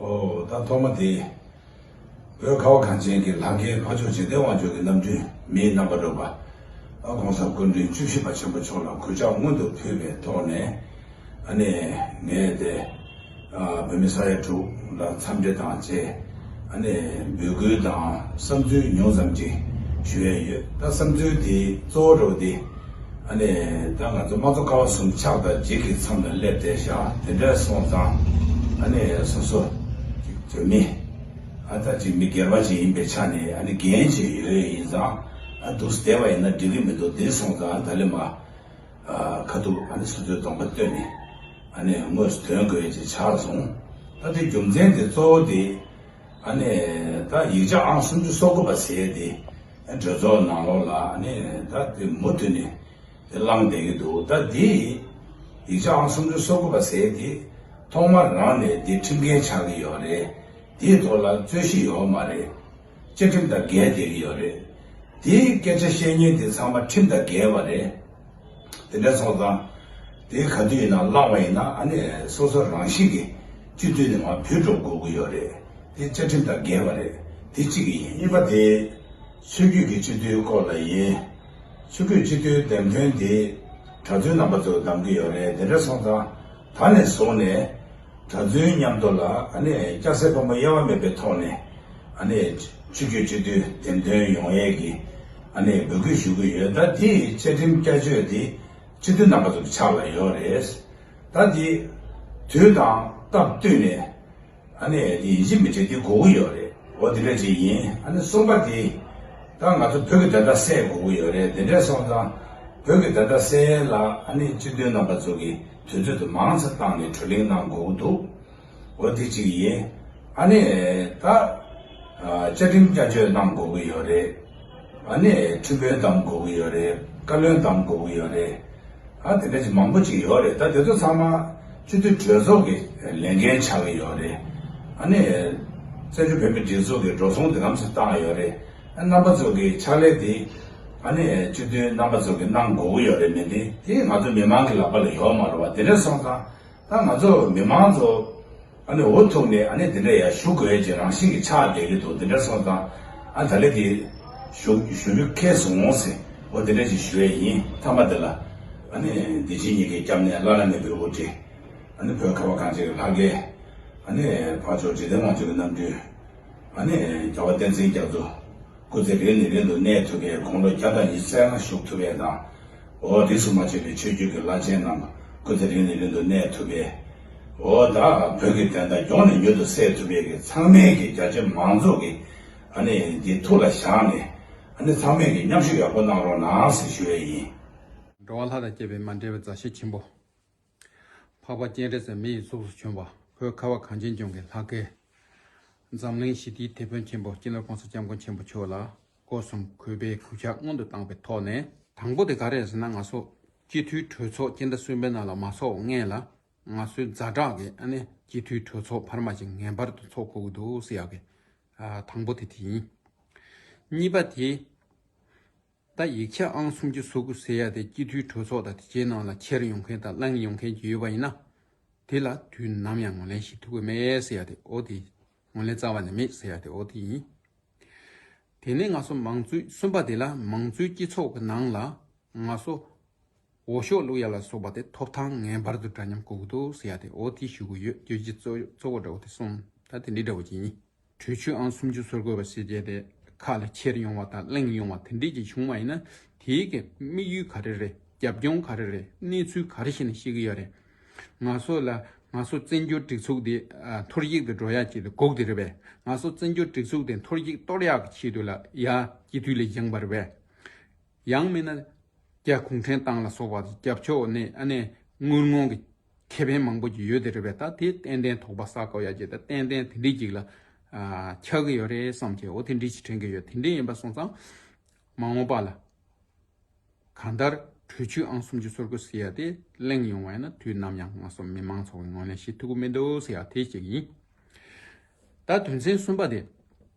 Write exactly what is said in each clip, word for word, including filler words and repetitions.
ཨོ་ད་ཐོག་མ་དེ། བོད་ཁ་བ་གངས་ཅན་གྱི་ལྷ་སྐལ་འཕགས་མཆོག་འཇིག་རྟེན་དབང་ཕྱུག་གི་རྣམ་སྤྲུལ་མིའི་རྣམ་པར་རོལ་པ། ཨ་༸གོང་ས་སྐུ་ཕྲེང་བཅུ་བཞི་པ་ཆེན་པོ་མཆོག་ལ་གུས་ཕྱག་སྔོན་དུ་ཕུལ་བའི་ཐོག་ནས། ཨ་ནི་ངས་དེ་ཨ་བོད་མི་ས་ཡ་དྲུག་ལ་འཚམས་འདྲི་དང་བཅས། ཨ་ནི་འབོད་སྐུལ་དང་བསམ་ཚུལ་ཉུང་ཙམ་ཅིག་ཞུ་ཡས་ཡོད། ད་བསམ་ཚུལ་དེ་གཙོ་བོ་འདྲ་བོ་དེ། ཨ་ནི་ད་ང་ཚོ་དམངས་གཙོ་ཀ་བ་གསུམ་ཕྱག་དང་ལྗིད་ཀྱི་མཚམས་ལ་སླེབས་བསྡད་ཤག་དེ་འདྲ་སོང་ཙང་། ཨ་ནི་སོ་སོ་ཅིག་བོད་མི། ཨ་ད་ཅིག་མི་སྒེར་པ་ཅིག་ཡིན་པའི་ཆ་ནས་ཨ་ནི་འགན་ཅིག་ཡོད་ཡིན་ཙང་། ཨ་འདུག་སེ་བསྡད་པ་ཡིན་ན་འགྲིག་གི་མི་འདུག་དེ་སོང་ཙང་ད་ལེ་མ། ཨ་ཁ་ཐུག་ཨ་ནི་སོ་སོའི་གདོང་པ་སྟོན་ནས་ཨ་ནི་དངོས་སུ་ཐོན་དགོས་ཅིག་ཆགས་སོང་། ད་དེ་རྒྱུ་མཚན་དེ་གཙོ་བོ་དེ། ཨ་ནི་ད་ཡིག་ཆ་ཨང་སུམ་ཅུ་སོ་དགུ་པ་ཟེར་དེ། གྲོས་ཚོགས་ནང་ལོགས་ལ་ཨ་ནི་ད་དེ་མུ་མཐུད་ནས་དེ་བསླངས་བསྡད་ཀྱི་འདུག་ད་དེ་ཡིག་ཆ་ཨང་སུམ་ཅུ་སོ་དགུ་པ་ཟེར་དེ་ཐོག་མ་རང་ནས་དེ་ཁྲིམས་འགལ་ཆགས་ཀྱི་ཡོད་རེད། དེའི་ཐོག་ལ་རྩོད་གཞི་ཡོད་མ་རེད། བཅའ་ཁྲིམས་དང་འགལ་བསྡད་ཀྱི་ཡོད་རེད། དེའི་སྐད་ཆ་བཤད་མཁན་དེ་ཚང་མ་ཁྲིམས་དང་འགལ་བ་རེད། དེ་འདྲ་སོང་ཙང་། དེ་ག་དུས་ཡིན་ན་བླངས་པ་ཡིན་ན་ཨ་ནི་སོ་སོ་རང་བཞིན་གྱིས་སྤྱི་འཐུས་ནས་མར་བུད་འགྲོ་དགོས་ཀྱི་ཡོད་རེད། དེ་བཅའ་ཁྲིམས་དང་འགལ་བ་རེད། དེ་གཅིག་ཡིན། གཉིས་པ་དེ། ཆོས་བརྒྱུད་ཀྱི་སྤྱི་འཐུས་སྐོར་ལ་ཡིན། ཆོས་བརྒྱུད་སྤྱི་འཐུས་འདེམས་ཐོན་དེ་གྲྭ་བཙུན་རྣམ་པ་ཚོས་འདེམས་ཀྱི་ཡོད་རེད། དེ་འདྲ་སོང་ཙང་ད་ནས་བཟུང་ནས་གྲྭ་བཙུན་མཉམ་དུ་ལ་ཨ་ནི་སྐྱ་སེར་ཕོ་མོ་དབྱེ་བ་མེད་པའི་ཐོག་ནས་ཨ་ནི་ཆོས་བརྒྱུད་སྤྱི་འཐུས་འདེམས་ཐོན་ཡོང་ཡས་ཀྱི་ཨ་ནི་འབོད་སྐུལ་ཞུ་གི་ཡོད། ད་དེའི་བཅའ་ཁྲིམས་བསྐྱར་བཅོས་དེ་སྤྱི་འཐུས་རྣམ་པ་ཚོ་གི་ཕྱག་ལ་ཡོད་རེད། ད་དེ་དུས་དང་སྟབས་བསྟུན་ནས། ཨ་ནི་དེ་ཡིན་གཅིག་མིན་གཅིག་དེ་དགོས་ཀྱི་ཡོད་རེད། འོ་དེ་འདྲ་ཅིག་ཡིན། ཨ་ནི་གསུམ་པ་དེ། ད་ང་ཚོ་བོད་ཀྱི་བདེན་མཐའ་གསལ་དགོས་ཀྱི་ཡོད་རེད། དེ་འདྲ་སོང་ཙང་བོད་ཀྱི་བདེན་མཐའ་གསལ་ལ་ཨ་ནི་སྤྱི་འཐུས་རྣམ་པ་ཚོ་གིས་དུས་ཚོད་དུ་མང་ཙམ་བཏང་ནས་བགྲོ་གླེང་གནང་དགོས་ཀྱི་འདུག་འོ་དེ་གཅིག་ཡིན། ཨ་ནི་ད་བཅའ་ཁྲིམས་བསྐྱར་བཅོས་གནང་དགོས་ཀྱི་ཡོད་རེད། ཨ་ནི་ཁྲིམས་དཔོན་བདམས་དགོས་ཀྱི་ཡོད་རེད། བཀའ་བློན་བདམས་དགོས་ཀྱི་ཡོད་རེད། ཨ་དེ་འདྲ་ཅིག་མང་པོ་ཅིག་ཡོད་རེད། ད་དེ་ཚོ་ཚང་མ་སྤྱི་འཐུས་གྲོས་ཚོགས་ཀྱི་ལས་འགན་ཆགས་ཀྱི་ཡོད་རེད། ཨ་ནི་བཙན་བྱོལ་བོད་མིའི་སྒྲིག་འཛུགས་ཀྱི་འགྲོ་སོང་དེ་ལམ་སེང་བཏང་ཡོད་རེད། ཨ་རྣམ་པ་ཚོ་གི་ཕྱག་ལས་དེ་ཨ་ནི་སྤྱི་འཐུས་རྣམ་པ་ཚོ་གིས་གནང་དགོས་ཀྱི་ཡོད་རེད། མིན་དེ་དེ་ང་ཚོ་མི་མང་གི་ལག་པ་ལ་ཡོད་མ་རེད་བ། དེ་འདྲ་སོང་ཙང་ད་ང་ཚོ་མི་མང་ཚོ་ཨ་ནི་འུ་ཐུག་ནས་ཨ་ནི་དེ་འདྲ་ཡ་ཞུ་དགོས་ཀྱི་རང་བཞིན་གྱི་ཆགས་བསྡད་ཀྱི་འདུག་དེ་འདྲ་སོང་ཙང་ཨ་ད་ལེ་དེ་ཞུ་ཞུ་རྒྱུ་ཁེལ་སོང་ཟེར། འོ་དེ་འདྲ་ཅིག་ཞུ་ཡས་ཡིན། མཐའ་མ་དེ་ལ་ཨ་ནི་བདེ་ཆེན་གཉིས་ཀྱི་སྐྱབས་གནས་བླ་ན་མེད་པའི་དབུ་ཁྲིད། ཨ་ནི་བོད་ཁ་བ་གངས་ཅན་གྱི་ལྷ་སྐལ། ཨ་ནི་འཕགས་མཆོག་འཇིག་རྟེན་དབང་ཕྱུག་གི་རྣམ་སྤྲུལ། ཨ་ནི་རྒྱལ་བ་བསྟན་འཛིན་རྒྱ་མཚོ། སྐུ་ཚེ་རིང་ནས་རིང་དུ་གནས་ཐུབ་པའི། དགུང་ལོ་བརྒྱ་དང་ཉི་ཤུ་རྩ་ལྔ་བཞུགས་ཐུབ་པའི་དང་། འོ་རིས་སུ་མ་ཆད་པའི་ཆོས་བརྒྱུད་ཀྱི་བླ་ཆེན་རྣམས་སྐུ་ཚེ་རིང་ནས་རིང་དུ་གནས་ཐུབ་པའི། འོ་ད་བོད་ཀྱི་བདེན་མཐའ་མགྱོགས་ནས་མྱུར་དུ་གསལ་ཐུབ་པའི་གི་ཚང་མས་ཀྱི་རྒྱ་ཆེ་མང་ཚོགས་ཀྱི་ཨ་ནི་འདི་ཐུགས་ལ་བཞག་ནས་ཨ་ནི་ཚང་མས་ཀྱི་མཉམ་ཞུགས་ཡག་པོ་གནང་རོགས་གནང་ཟེར་ཞུ་ཡས་ཡིན། འགྲོ་བ་ལྷ་དང་བཅས་པའི་མ་འདྲེས་པའི་མཛའ་བཤེས་ཆེན་པོ། འཕགས་པ་སྤྱན་རས་གཟིགས་མི་ཡི་གཟུགས་སུ་བྱོན་པ། བོད་ཁ་བ་གངས་ཅན་ལྗོངས་ཀྱི་ལྷ་སྐལ། འཛམ་གླིང་ཞི་བདེའི་དེད་དཔོན་ཆེན་པོ་སྤྱི་ནོར་༸གོང་ས་༸སྐྱབས་མགོན་ཆེན་པོ་མཆོག་ལ་སྒོ་གསུམ་གུས་པས་གུས་ཕྱག་སྔོན་དུ་བཏང་བའི་ཐོག་ནས། དང་པོ་དེ་ག་རེ་རེད་ཟེར་ན། ང་ཚོ་སྤྱི་འཐུས་གྲོས་ཚོགས་སྤྱི་ཟླ་གསུམ་པའི་ནང་ལ་མ་ཚོགས་སྔོན་ལ་ང་ཚོའི་ཛ་དྲག་གི་ཨ་ནི་སྤྱི་འཐུས་གྲོས་ཚོགས་འཕར་མ་ཅིག་ངེས་པར་དུ་ཚོགས་དགོས་ཀྱི་འདུག་ཟེར་ཡག་གི། ཨ་དང་པོ་དེ་དེ་ཡིན། གཉིས་པ་དེ། ད་ཡིག་ཆ་ཨང་སུམ་ཅུ་སོ་དགུ་ཟེར་ཡ་དེ་སྤྱི་འཐུས་གྲོས་ཚོགས་དང་དེ་རྗེས་ནང་ལ་འཁྱེར་ཡོང་མཁན་དང་བླངས་ཡོང་མཁན་ཅིག་ཡོད་པ་ཡིན་ན། དེ་ལ་དུས་ནམ་ཡང་ངོས་ལེན་བྱེད་ཐུབ་ཀྱི་མེད་ཟེར་ཡ་དེ་འོ་དེ། ངོས་ལེན་རྩ་བ་ནས་མེད་ཟེར་ཡ་དེ་འོ་དེ་ཡིན། དེ་ནས་ང་ཚོ་མང་གཙོའི་གསུམ་པ་དེ་ལ་མང་གཙོའི་སྤྱི་ཚོགས་ཀྱི་ནང་ལ་ང་ཚོ་འོས་ཤོག་བླུག་ཡ་ལ་སོགས་པ་དེ་ཐོབ་ཐང་ངེས་པར་དུ་འདྲ་མཉམ་དགོས་ཀྱི་འདུག་ཟེར་ཡ་དེ་འོ་དེ་ཞུ་གི་ཡོད། བརྗོད་གཞི་གཙོ་གཙོ་བོ་འདྲ་བོ་དེ་གསུམ་ད་དེ་འདྲའི་འདྲ་བོ་ཅིག་ཡིན། གྲོས་ཆོད་ཨང་སུམ་ཅུ་སོ་དགུ་པ་ཟེར་བྱས་དེ་ཁ་ལ་འཁྱེར་ཡོང་བ་དང་བླངས་ཡོང་བ་དེ་འདྲས་ཀྱི་བྱུང་བ་ཡིན་ན། དེའི་གི་དམིགས་ཡུལ་ག་རེ་རེད། རྒྱབ་ལྗོངས་ག་རེ་རེད། གནས་ཚུལ་ག་རེ་བྱས་ནས་བཤད་ཀྱི་ཡོད་རེད། ང་ཚོ་ལ་ང་ཚོ་བཙན་བྱོལ་སྒྲིག་འཛུགས་དེ་ཨ་འཐོར་ཞིག་ཏུ་འགྲོ་ཡག་ཆེད་དུ་སྒུག་བསྡད་རེད་པས། ང་ཚོ་བཙན་བྱོལ་སྒྲིག་འཛུགས་དེ་འཐོར་ཞིག་གཏོར་ཡག་གི་ཆེད་དུ་ལ་ཡ་སྤྱི་འཐུས་ལ་བཞེངས་པ་རེད་པས། ཡང་མིན་ན། རྒྱ་གུང་ཁྲན་ཏང་ལ་སོགས་པ་རྒྱབ་ཕྱོགས་ནས་ཨ་ནི་དངུལ་སྔོན་གྱི་ཁེ་ཕན་མང་པོ་ཅིག་ཡོད་དེ་རེད་པས། ད་དེ་ཏན་ཏན་དོགས་པ་ཟ་དགོས་ཡ་ཅིག་ད་ཏན་ཏན་དེ་འདྲའི་ཅིག་ལ་ཨ་ཆགས་ཀྱི་ཡོད་རེད་བསམ་གྱི། འོ་དེ་འདྲའི་ཅིག་དྲན་གྱི་ཡོད། དེ་འདྲའི་ཡིན་པ་སོང་ཙང་མ་འོངས་པ་ལ་གང་ལྟར་གྲོས་ཆོད་ཨང་སུམ་ཅུ་སོ་དགུ་ཟེར་ཡ་དེ་གླེང་ཡོང་བ་ཡིན་ན་དུས་ནམ་ཡང་ང་ཚོ་མི་མང་ཚོ་གི་ངོས་ལེན་བྱེད་ཐུབ་ཀྱི་མི་འདུག་ཟེར་ཡ་དེ་ཅིག་ཡིན། ད་དོན་ཚན་གསུམ་པ་དེ།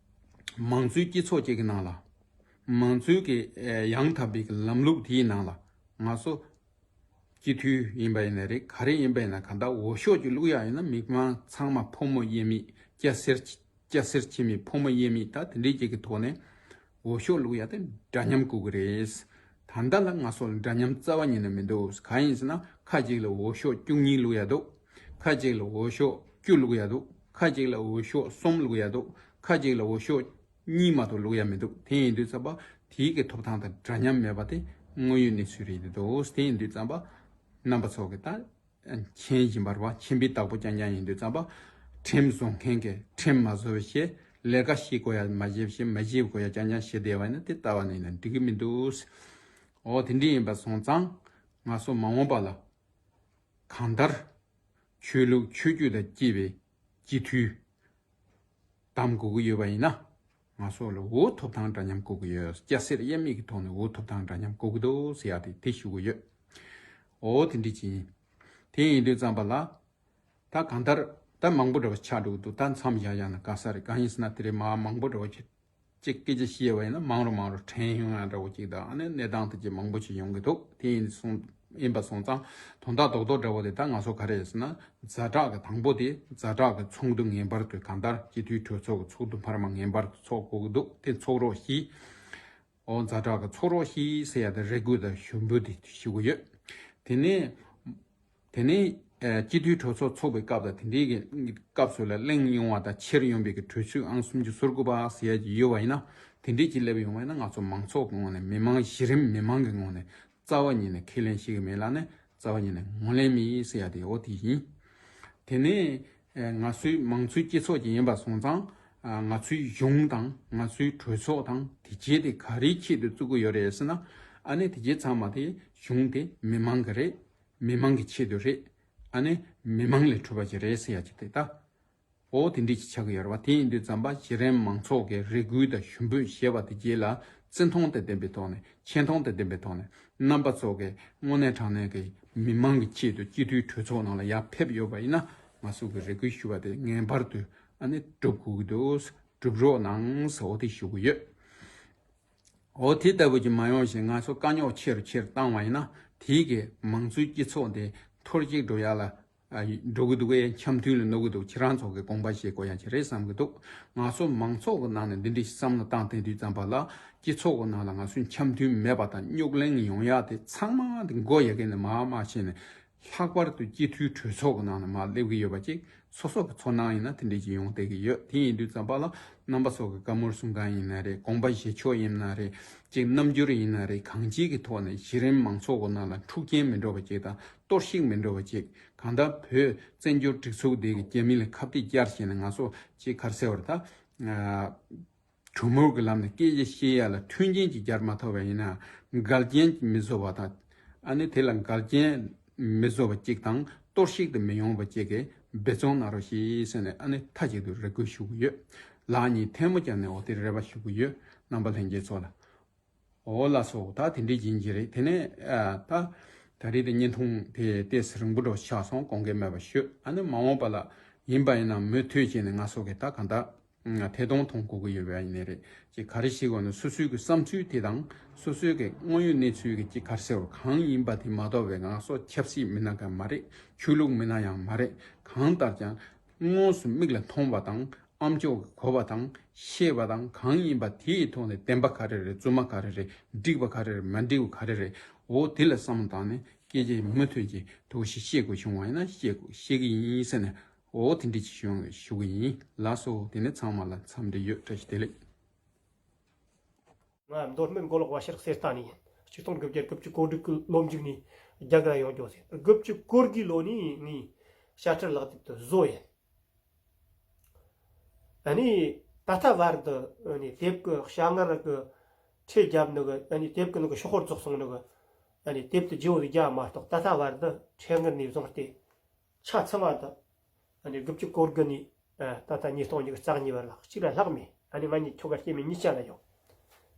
མང་གཙོའི་སྤྱི་ཚོགས་ཅིག་གི་ནང་ལ། མང་གཙོའི་གི་ཨེ་ཡང་དག་པའི་གི་ལམ་ལུགས་དེའི་ནང་ལ་ང་ཚོ་སྤྱི་འཐུས་ཡིན་པ་ཡིན་ན་རེད། ག་རེ་ཡིན་པ་ཡིན་ན། གང་ལྟར་འོས་ཤོག་ཅིག་བླུག་ཡག་ཡིན་ན་མི་མང་ཚང་མ་ཕོ་མོ་དབྱེ་མེད། སྐྱ་སེར་སྐྱ་སེར་ཕྱེད་མའི་ཕོ་མོ་དབྱེར་མེད་ད་དེ་འདྲའི་ཅིག་གི་ཐོག་ནས་འོས་ཤོག་བླུག་ཡ་དེ་འདྲ་མཉམ་དགོས་ཀྱི་རེད། ད་ལྟ་ལ་ང་ཚོ་ལ་འདྲ་མཉམ་རྩ་བ་ཉིད་ནས་མི་འདུག་གང་ཡིན་ཟེར་ན་ཁ་ཅིག་ལ་འོས་ཤོག་བཅུ་གཉིས་བླུག་ཡ་འདུག་ཁ་ཅིག་ལ་འོས་ཤོག་བཅུ་བླུག་ཡ་འདུག་ཁ་ཅིག་ལ་འོས་ཤོག་གསུམ་བླུག་ཡ་འདུག་ཁ་ཅིག་ལ་འོས་ཤོག་གཉིས་མ་གཏོགས་བླུག་ཡ་མི་འདུག་དེ་ཡིན་དུས་ཙམ་པ་དེའི་གི་ཐོབ་ཐང་དང་འདྲ་མཉམ་མེད་པ་དེ་དངོས་ཡོད་གནས་ཚུལ་རེད་འདུག་དེ་ཡིན་དུས་ཙམ་པ་རྣམ་པ་ཚོ་གི་ད་མཁྱེན་བཞིན་པ་རེད་བ། མཁྱེན་པའི་བདག་པོ་རྐྱང་རྐྱང་ཡིན་དུས་ཙམ་པ། ཁྲིམས་བཟོ་མཁན་གྱིས་ཁྲིམས་མ་བཟོ་བའི་ཕྱིར་ལས་ཀ་བྱེད་དགོས་ཡ་མ་བྱེད་བྱེད་མ་བྱེད་དགོས་ཡ་རྐྱང་རྐྱང་བྱེད་བསྡད་པ་ཡིན་ན་དེ་ལྟ་བ་ནས་ཡིན་ན་འགྲིག་གི་མི་འདུག་འོ་དེ་འདྲ་ཡིན་པ་སོང་ཙང་ང་ཚོ་མ་འོངས་པ་ལ་གང་ལྟར་ཆོས་ལུགས་ཆོས་བརྒྱུད་དང་བཅས་པའི་སྤྱི་འཐུས་བདམས་དགོས་ཀྱི་ཡོད་པ་ཡིན་ན། ང་ཚོ་ལ་འོས་ཐོབ་ཐང་འདྲ་མཉམ་དགོས་ཀྱི་ཡོད། སྐྱ་སེར་དབྱེར་མེད་ཀྱི་ཐོག་ནས་འོས་ཐོབ་ཐང་འདྲ་མཉམ་དགོས་ཀྱི་འདུག་ཟེར་ཡ་དེ་དེ་ཞུ་གི་ཡོད། འོ་དེ་འདྲ་ཅིག་ཡིན། དེ་ཡིན་དུས་ཙམ་པ་ལ། ད་གང་ལྟར་ད་མང་པོ་འདྲ་བ་ཆགས་འགྲོ་གི་འདུག་ད་མཚམས་བཞག་བཞག་ན་དཀའ་ས་རེད། གང་ཡིན་ཟེར་ན་དེ་རིང་མ་མང་པོ་འདྲ་བ་ཅིག་སྐད་ཆ་བཤད་པ་ཡིན་ན་མང་རུ་མང་རུ་དྲན་ཡོང་ཡ་འདྲ་བོ་ཅིག་དང་ཨ་ནི་གནས་སྟངས་དེ་ཅིག་མང་པོ་ཅིག་ཡོང་གི་འདུག་དེ་ཡིན་སོང་ཡིན་པ་སོང་ཙང་དོན་དག་རྡོག་རྡོག་འདྲ་བོ་དེ་ད་ང་ཚོ་ག་རེ་ཟེར་ན་ཛ་དྲག་གི་དང་པོ་དེ་ཛ་དྲག་གི་ཚོགས་འདུ་ངེས་པར་དུ་གང་ལྟར་སྤྱི་འཐུས་གྲོས་ཚོགས་ཀྱི་ཚོགས་འདུ་འཕར་མ་ངེས་པར་དུ་ཚོགས་དགོས་ཀྱི་འདུག་དེ་ཚོགས་རོགས་ཞེས། ཨོ་ཛ་དྲག་གི་ཚོགས་རོགས་ཞེས་ཟེར་ཡ་དེ་རེ་སྐུལ་དང་ཞུ་འབོད་དེ་ཞུ་གི་ཡོད། དེ་ནས། དེ་ནས་ཨ་སྤྱི་འཐུས་གྲོས་ཚོགས་ཚོགས་པའི་སྐབས་དང་དེ་འདྲའི་གི་སྐབས་སུ་ལ་གླེང་ཡོང་བ་དང་འཁྱེར་ཡོང་བའི་གི་གྲོས་ཆོད་ཨང་སུམ་ཅུ་སོ་དགུ་པ་ཟེར་ཡ་ཅིག་ཡོད་པ་ཡིན་ན་དེ་འདྲའི་ཅིག་སླེབས་ཡོང་བ་ཡིན་ན་ང་ཚོ་མང་ཚོགས་ཀྱི་ངོས་ནས་མི་མང་གཞི་རིམ་མི་མང་གི་ངོས་ནས་རྩ་བ་ཉིད་ནས་ཁས་ལེན་བྱེད་ཀྱི་མེད་ལ་ནི་རྩ་བ་ཉིད་ནས་ངོས་ལེན་མེད་ཟེར་ཡ་དེ་འོ་དེ་ཡིན། དེ་ནས་ཨ་ང་ཚོའི་མང་གཙོའི་སྤྱི་ཚོགས་ཅིག་ཡིན་པ་སོང་ཙང་ཨ་ང་ཚོའི་གཞུང་དང་ང་ཚོའི་གྲོས་ཚོགས་དང་དེ་བྱས་ཏེ་ག་རེའི་ཆེད་དུ་བཙུགས་ཀྱི་ཡོད་རེད་ཟེར་ན་ཨ་ནི་དེ་བྱས་ཚང་མ་དེ་གཞུང་དེ་མི་མང་གི་རེད། མི་མང་གི་ཆེད་དུ་རེད། ཨ་ནི་མི་མང་ལས་གྲུབ་པ་ཅིག་རེད་ཟེར་ཡ་ཅིག་དེ་ད། འོ་དེ་འདྲ་ཅིག་ཆགས་ཀྱི་ཡོད་རེད་བ། དེ་ཡིན་དུས་ཙམ་པ་གཞི་རིམ་མང་ཚོགས་ཀྱི་རེ་སྐུལ་དང་ཞུ་འབོད་ཞེས་པ་དེ་རྗེས་ལ་བརྩི་མཐོང་དང་ལྡན་པའི་ཐོག་ནས་ཆེ་མཐོང་དང་ལྡན་པའི་ཐོག་ནས་རྣམ་པ་ཚོ་གི་དངོས་གནས་དྲང་གནས་ཀྱི་མི་མང་གི་ཆེད་དུ་སྤྱི་འཐུས་གྲོས་ཚོགས་ནང་ལ་ཡར་ཕེབས་ཡོད་པ་ཡིན་ན་ང་ཚོ་གི་རེ་སྐུལ་ཞུ་བ་དེ་ངེས་པར་དུ་ཨ་ནི་སྒྲུབ་དགོས་ཀྱི་འདུག་སྒྲུབ་རོགས་གནང་ཟེར་འོ་དེ་ཞུ་གི་ཡོད། འོ་དེ་ལྟ་བུ་ཅིག་མ་ཡོང་ཞིང་ང་ཚོ་དཀའ་རྙོག་ཆེ་རུ་ཆེ་རུ་བཏང་བ་ཡིན་ན་དེའི་གི་མང་གཙོའི་སྤྱི་ཚོགས་དེ་འཐོར་ཞིག་འགྲོ་ཡ་ལ་ཨ་འགྲོ་གི་འདུག་གས། འཆམ་མཐུན་ལ་གནོད་གི་འདུག་ཁྱེད་རང་ཚོ་གི་དགོངས་པ་བཞེས་དགོས་ཡ་ཅིག་རེད་བསམ་གི་འདུག་ང་ཚོ་མང་ཚོགས་ཀྱི་ནང་ནས་འདི་འདྲའི་བསམ་བློ་བཏང་བསྡད་དུས་ཙམ་པ་ལ་སྤྱི་ཚོགས་ཀྱི་ནང་ལ་ང་ཚོའི་འཆམ་མཐུན་མེད་པ་དང་རྙོག་གླེང་ཡོང་ཡ་དེ་ཚང་མ་དེ་མགོ་ཡ་གི་ནས་མར་མར་ཕྱིན་ནས། ལྷག་པར་དུ་སྤྱི་འཐུས་གྲོས་ཚོགས་ཀྱི་ནང་ནས་མར་སླེབས་ཀྱི་ཡོད་པ་ཅིག་སོ་སོ་གི་ཚོར་སྣང་ཡིན་ན་དེ་འདྲས་ཅིག་ཡོང་བསྡད་ཀྱི་ཡོད། དེ་ཡིན་དུས་ཙམ་པ་ལ་རྣམ་པ་ཚོ་གི་བཀའ་མོལ་གསུང་མཁན་ཡིན་ན་རེད། དགོངས་པ་བཞེས་ཕྱོགས་ཡིན་ན་རེད། ཅིག་རྣམ་འགྱུར་ཡིན་ན་རེད། གང་ཅིའི་གི་ཐོག་ནས་གཞི་རིམ་མང་ཚོགས་ཀྱི་ནང་ལ་འཁྲུག་རྐྱེན་མི་འགྲོ་བ་ཅིག་དང་གཏོར་བཤིག་མི་འགྲོ་བ་ཅིག་གང་ལྟར་བོད་བཙན་བྱོལ་སྒྲིག་འཛུགས་འདི་གི་རྒྱ་མི་ལ་ཁ་གཏད་བཅར་བྱས་ནས་ང་ཚོ་ཅིག་ག་རེ་ཟེར་བ་རེད་ད། གྲོས་མོལ་གྱི་ལམ་ནས་སྐད་ཆ་བཤད་ཡ་ལ་མཐུན་རྐྱེན་ཅིག་སྦྱར་མ་ཐུབ་པ་ཡིན་ན་འགལ་རྐྱེན་ཅིག་མི་བཟོ་བ་དང་། ཨ་ནི་དེ་ལ་འགལ་རྐྱེན་མི་བཟོ་བ་ཅིག་དང་གཏོར་བཤིག་ཏུ་མི་ཡོང་བ་ཅིག་གི་འབད་བརྩོན་གནང་རོགས་ཞེས་ཟེར་ནས་ཨ་ནི་མཐའ་གཅིག་ཏུ་རེ་སྐུལ་ཞུ་གི་ཡོད། ལག་གཉིས་ཐལ་མོ་སྦྱར་ནས་འོ་དེ་རེ་བ་ཞུ་གི་ཡོད། རྣམ་པ་ལྷན་རྒྱས་ཚོ་ལ། འོ་ལགས་སོ། ད་དེ་འདྲའི་ཡིན་གྱི་རེད། དེ་ནས་ཨ་ད་ད་རེས་དེ་བརྙན་ཐུང་དེ་ཏོག་ཙམ་རིང་པོ་འདྲ་བོ་ཆགས་སོང་། དགོངས་འགལ་མེད་པ་ཞུ། ཨ་ནི་མ་འོངས་པ་ལ་ཡིན་པ་ཡིན་ན་མུ་མཐུད་བྱས་ནས་ང་ཚོ་གི་ད་གང་ལྟར་ཐད་གཏོང་གཏོང་དགོས་ཀྱི་ཡོད་པ་ཡིན་ནའི་རེད། ཅིག་ག་རེ་ཞིག་འོ་ན་སོ་སོའི་གི་བསམ་ཚུལ་དེ་དང་སོ་སོའི་གི་དངོས་ཡོད་གནས་ཚུལ་གི་ཅིག་ག་རེ་ཟེར་བ་གང་ཡིན་པ་དེ་མ་གཏོགས་པའི་ང་ཚོ་ཆབ་སྲིད་མི་སྣ་གང་མ་རེད། ཆོས་ལུགས་མི་སྣ་ཡང་མ་རེད། གང་ལྟར་ཀྱང་དངོས་སུ་མིག་ལ་མཐོང་བ་དང་ཨ་མཆོག་གིས་གོ་བ་དང་ཤེས་པ་དང་གང་ཡིན་པ་དེའི་ཐོག་ནས་བདེན་པ་ག་རེ་རེད། རྫུན་མ་ག་རེ་རེད། འགྲིག་པ་ག་རེ་རེད། མ་འགྲིག་པ་ག་རེ་རེད། འོ་དེ་ལ་བསམ་བློ་བཏང་ནས་སྐད་ཆ་མུ་མཐུད་ཀྱི་ཐུགས་ཞིག་བཤད་དགོས་བྱུང་བ་ཡིན་ན་བཤད་དགོས་བཤད་ཀྱི་ཡིན་ཟེར་ནས་འོ་དེ་འདྲ་ཅིག་ཞུ་ཞུ་གི་ཡིན། ལགས་སོ། དེ་ནས་ཚང་མ་ལ་འཚམས་འདྲི་ཡོད། བཀྲ་ཤིས་བདེ་ལེགས། ང་མདོ་སྨད་མགོ་ལོག་པ་ཤེས་རིག་གསེར་རྟ་ནས་ཡིན། ཆིག་སྟོང་དགུ་བརྒྱ་དགུ་བཅུ་གོ་དྲུག་གི་ལོ་མཇུག་ནས་རྒྱ་གར་ཡོང་རྒྱུ་ཟེར། དགུ་བཅུ་གོ་དགུའི་ལོ་ནས་ངས་དཔྱ་ཁྲལ་ལག་དེབ་དེ་བཟོ་ཡིན། ཨ་ནི་ད་ལྟ་བར་དུ་ཨ་ནི་དེབ་ཀྱི་བྱ་ངར་གྱི་ཁྲལ་བརྒྱབ་ནི་གི་ཨ་ནི་དེབ་ཀྱི་ནང་གི་ཤོག་ཁོག་རྫོགས་སོང་ནི་གི་ཨ་ནི་དེབ་དེ་བརྗེ་བོ་རྒྱག་མ་གཏོགས་ད་ལྟ་བར་དུ་ཁྲལ་ངར་ནས་བཟུང་སྟེ་ཆ་ཚང་བ་དང་ཨ་ནི་དགུ་བཅུ་གོ་དགུ་ནས་ཨ་ད་ལྟ་ཉིས་སྟོང་ཉི་ཤུ་རྩ་གཉིས་བར་ལ་གཅིག་ལ་ལྷག་མེད། ཨ་ནི་ང་གཉིས་ཁྱོ་ག་སྐྱེས་མའི་གཉིས་ཆ་ལ་ཡོད།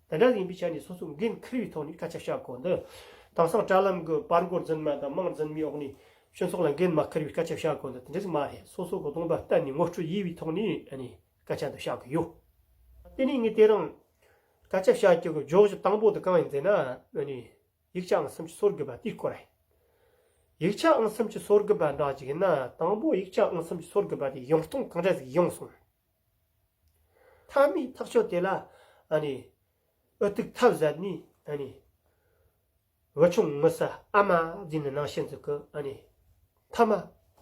དེ་འདྲ་ཡིན་པའི་ཆ་ནས་སོ་སོ་འགན་འཁུར་བའི་ཐོག་ནས་སྐད་ཆ་བཤད་དགོས་འདུག་དེང་སང་དྲ་ལམ་གྱི་པར་མགོ་རྫུན་མ་དང་མིང་རྫུན་མའི་འོག་ནས་སྤྱི་ཚོགས་ལ་འགན་མ་འཁུར་བའི་སྐད་ཆ་བཤད་དགོས་འདུག་དེ་འདྲ་ཞིག་མ་རེད། སོ་སོ་གི་སྡོམ་པ་གཏན་ནས་ངོ་སྤྲོད་ཡས་པའི་ཐོག་ནས་ཨ་ནི་སྐད་ཆ་འདི་བཤད་གི་ཡོད། དེ་ནས་ངས་དེ་རིང་སྐད་ཆ་བཤད་རྒྱུ་གི་བརྗོད་གཞི་དང་པོ་དེ་གང་ཡིན་ཟེར་ན་ཨ་ནི་ཡིག་ཆ་ཨང་སུམ་ཅུ་སོ་དགུ་པ་དེའི་སྐོར་རེད། ཡིག་ཆ་ཨང་སུམ་ཅུ་སོ་དགུ་པ་འདྲ་ཅིག་ཡིན་ན་དང་པོ་ཡིག་ཆ་ཨང་སུམ་ཅུ་སོ་དགུ་པ་དེ་ཡོང་སྟངས་གང་འདྲ་ཞིག་ཡོང་སོང་། མཐའ་མའི་ཐག་གཅོད་དེ་ལ་ཨ་ནི་འུ་ཐུག་ཐབས་ཟད་ནས་ཨ་ནི་བུ་ཆུང་ངུ་ས་ཨ་མ་ཟེར་ནས་ནང་བཞིན་ཟིག་གི་ཨ་ནི་མཐའ་མ་